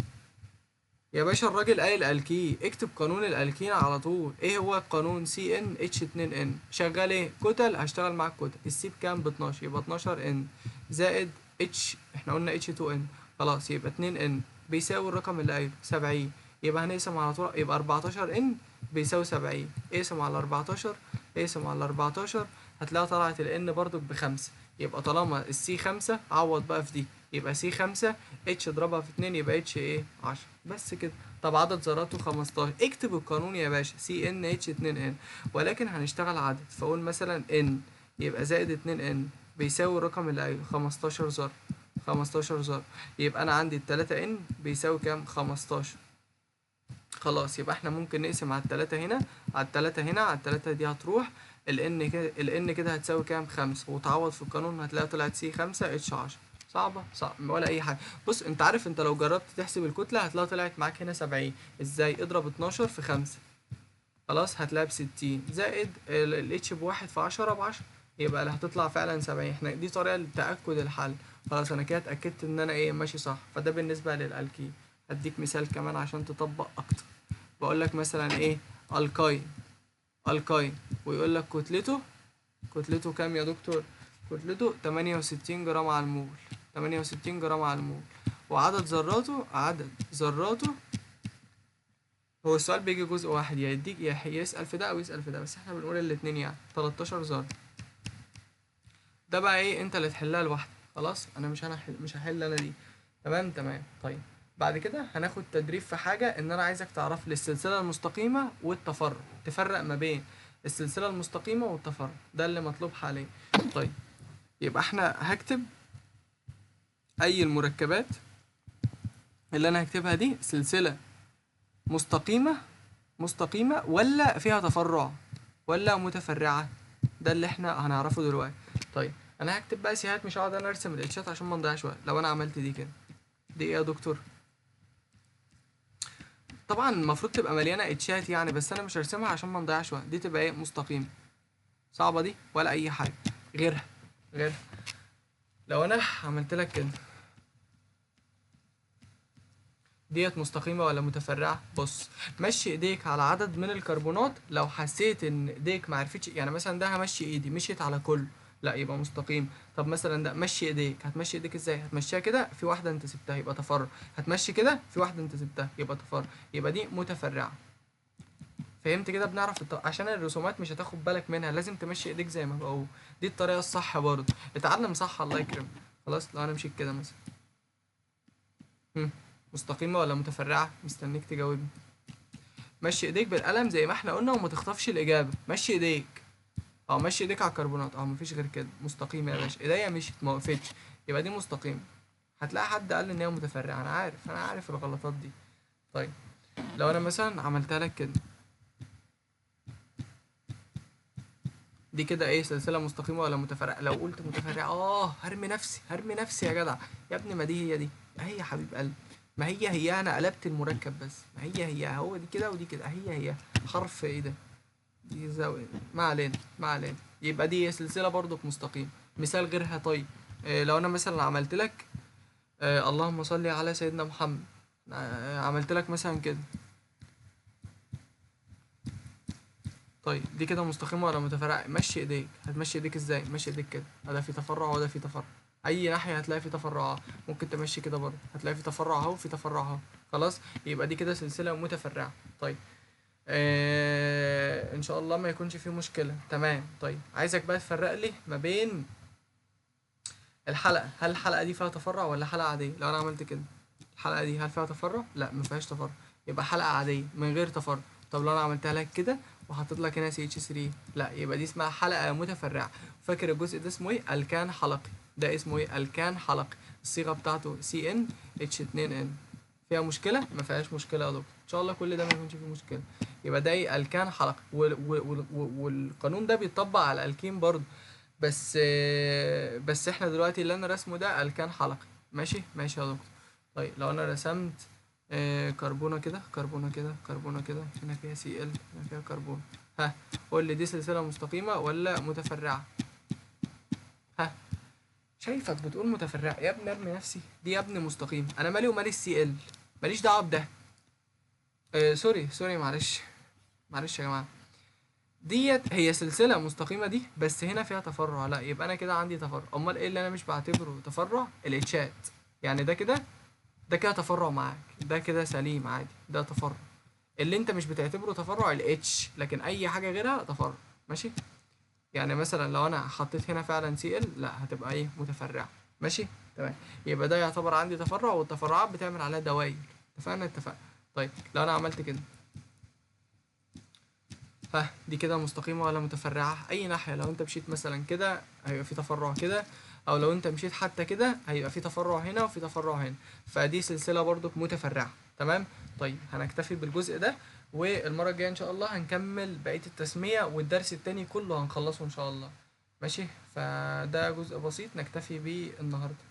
يا باشا، الراجل قايل الكين، اكتب قانون الالكين على طول. ايه هو القانون؟ سي ان اتش 2 ان. شغال ايه؟ كتل، هشتغل معاك كتل. ال C بكام؟ ب 12، يبقى 12 N زائد H، احنا قلنا H 2 N، خلاص يبقى 2 N بيساوي الرقم اللي قايله 70، يبقى هنقسم على طول، يبقى 14 N بيساوي 70، اقسم على 14، اقسم على 14، هتلاقيها طلعت ال N برضك ب5، يبقى طالما ال C 5 عوض بقى في دي، يبقى C 5 H اضربها في 2 يبقى H ايه؟ 10 بس كده. طب عدد ذراته 15، اكتب القانون يا باشا سي ان اتش 2 ان، ولكن هنشتغل عدد، فاقول مثلا N يبقى زائد 2 N بيساوي الرقم اللي قايله 15 ذرة، 15 ذرة، يبقى انا عندي التلاتة N بيساوي كام؟ 15. خلاص يبقى احنا ممكن نقسم على التلاتة هنا، على التلاتة هنا، على التلاتة دي هتروح ال N كده، ال N كده هتساوي كام؟ 5، وتعوض في القانون هتلاقي طلعت C 5 H 10. صعبة؟ صعب ولا أي حاجة. بص أنت عارف أنت لو جربت تحسب الكتلة هتلاقي طلعت معاك هنا 70، إزاي؟ اضرب 12 في 5، خلاص هتلاقي ب60 زائد ال H بواحد في 10 ب10، يبقى اللي هتطلع فعلا 70. احنا دي طريقة لتأكد الحل. خلاص أنا كده اتأكدت إن أنا إيه ماشي صح. فده بالنسبة للألكين. هديك مثال كمان عشان تطبق أكتر. بقول لك مثلا إيه؟ alkyne، alkyne، ويقول لك كتلته، كتلته كام يا دكتور؟ كتلته 68 جرام على المول، 68 جرام على المول، وعدد ذراته، عدد ذراته، هو السؤال بيجي جزء واحد، يا يديك يا يسأل في ده أو يسأل في ده، بس احنا بنقول الاتنين يعني 13 ذرة. ده بقى ايه؟ انت اللي تحلها لوحدك. خلاص انا مش هحل انا دي. تمام تمام. طيب بعد كده هناخد تدريب في حاجة ان انا عايزك تعرف لي السلسلة المستقيمة والتفرع، تفرق ما بين السلسلة المستقيمة والتفرع، ده اللي مطلوب حاليا. طيب يبقى احنا هكتب اي المركبات اللي انا هكتبها دي سلسلة مستقيمة، مستقيمة ولا فيها تفرع ولا متفرعة، ده اللي احنا هنعرفه دلوقتي. طيب انا هكتب بقى سيهات، مش هقعد انا ارسم الاتشات عشان ما نضيعش وقت. لو انا عملت دي كده، دي ايه يا دكتور؟ طبعا المفروض تبقى مليانة اتشات يعني، بس انا مش هرسمها عشان ما نضيعش وقت. دي تبقى ايه؟ مستقيمة. صعبة دي ولا اي حاجة؟ غيرها، غيرها. لو انا عملت لك كده، ديت مستقيمة ولا متفرعة؟ بص مشي ايديك على عدد من الكربونات، لو حسيت ان ايديك ما عرفتش، يعني مثلا ده همشي ايدي مشيت على كله، لا يبقى مستقيم. طب مثلا ده مشي ايديك، هتمشي ايديك ازاي؟ هتمشيها كده في واحدة انت سبتها يبقى تفرع، هتمشي كده في واحدة انت سبتها يبقى تفرع، يبقى دي متفرعة. فهمت كده؟ بنعرف عشان الرسومات مش هتاخد بالك منها، لازم تمشي ايديك زي ما بقول، دي الطريقة الصح برضه، اتعلم صح الله يكرمك. خلاص لو انا مشيت كده مثلا، مستقيمة ولا متفرعة؟ مستنيك تجاوبني. مشي ايديك بالقلم زي ما احنا قلنا وما تخطفش الإجابة، مشي ايديك، مشي ايديك على الكربونات، مفيش غير كده، مستقيمة يا باشا، ايديا مشيت ما وقفتش، يبقى دي مستقيمة. هتلاقي حد قال ان هي متفرعة، انا عارف، انا عارف الغلطات دي. طيب لو انا مثلا عملتها لك كده، دي كده ايه؟ سلسلة مستقيمة ولا متفرعة؟ لو قلت متفرعة هرمي نفسي، هرمي نفسي يا جدع، يا ابني ما دي هي دي، اهي يا حبيب قلبي، ما هي هي، انا قلبت المركب بس، ما هي هي، هو دي كده ودي كده، هي هي، حرف ايه ده؟ دي زاوية، ما علينا ما علينا، يبقى دي سلسلة برضك مستقيمة. مثال غيرها. طيب لو انا مثلا عملت لك، اللهم صل على سيدنا محمد، عملت لك مثلا كده، طيب دي كده مستقيمة ولا متفرعة؟ مشي ايديك، هتمشي ايديك ازاي؟ مشي ايديك كده، ده في تفرع وده في تفرع، اي ناحية هتلاقي في تفرعات، ممكن تمشي كده برضه هتلاقي في تفرع اهو وفي تفرع اهو، خلاص يبقى دي كده سلسلة متفرعة. طيب ان شاء الله ما يكونش فيه مشكلة. تمام. طيب عايزك بقى تفرق لي ما بين الحلقة، هل الحلقة دي فيها تفرع ولا حلقة عادية؟ لو انا عملت كده الحلقة دي هل فيها تفرع؟ لا ما فيهاش تفرع، يبقى حلقة عادية من غير تفرع. طب لو انا عملتها لك كده وحطيت لك هنا CH3، لا يبقى دي اسمها حلقة متفرعة. فاكر الجزء ده اسمه ايه؟ الكان حلقي. ده اسمه ايه؟ الكان حلقي. الصيغة بتاعته CnH2n. فيها مشكلة؟ ما فيهاش مشكلة يا دكتور، ان شاء الله كل ده ما يكونش فيه مشكلة. يبقى ده ايه؟ الكان حلقي. والقانون ده بيتطبق على الالكين برضه، بس احنا دلوقتي اللي انا رسمه ده الكان حلقي. ماشي ماشي يا دكتور. طيب لو انا رسمت كربونه كده، كربونه كده، كربونه كده، هنا فيها Cl، هنا فيها كربون، ها قول لي دي سلسلة مستقيمة ولا متفرعه؟ ها شايفك بتقول متفرعه يا ابني، ارمي نفسي دي يا ابني مستقيم، انا مالي ومالي ال Cl، ماليش دعوه بده. Sorry sorry، معلش معلش يا جماعة، ديت هي سلسلة مستقيمة دي، بس هنا فيها تفرع، لا يبقى انا كده عندي تفرع. امال ايه اللي انا مش بعتبره تفرع؟ ال H ات، يعني ده كده، ده كده تفرع معاك، ده كده سليم عادي، ده تفرع. اللي انت مش بتعتبره تفرع ال H، لكن اي حاجة غيرها تفرع. ماشي، يعني مثلا لو انا حطيت هنا فعلا Cl، لا هتبقى ايه؟ متفرعه. ماشي تمام، يبقى ده يعتبر عندي تفرع، والتفرعات بتعمل عليها دواير. اتفقنا؟ اتفقنا. طيب لو انا عملت كده، ها دي كده مستقيمة ولا متفرعة؟ أي ناحية، لو أنت مشيت مثلا كده هيبقى في تفرع كده، أو لو أنت مشيت حتى كده هيبقى في تفرع هنا وفي تفرع هنا، فدي سلسلة برضك متفرعة. تمام؟ طيب هنكتفي بالجزء ده، والمرة الجاية إن شاء الله هنكمل بقية التسمية، والدرس التاني كله هنخلصه إن شاء الله. ماشي؟ فده جزء بسيط نكتفي بيه النهاردة.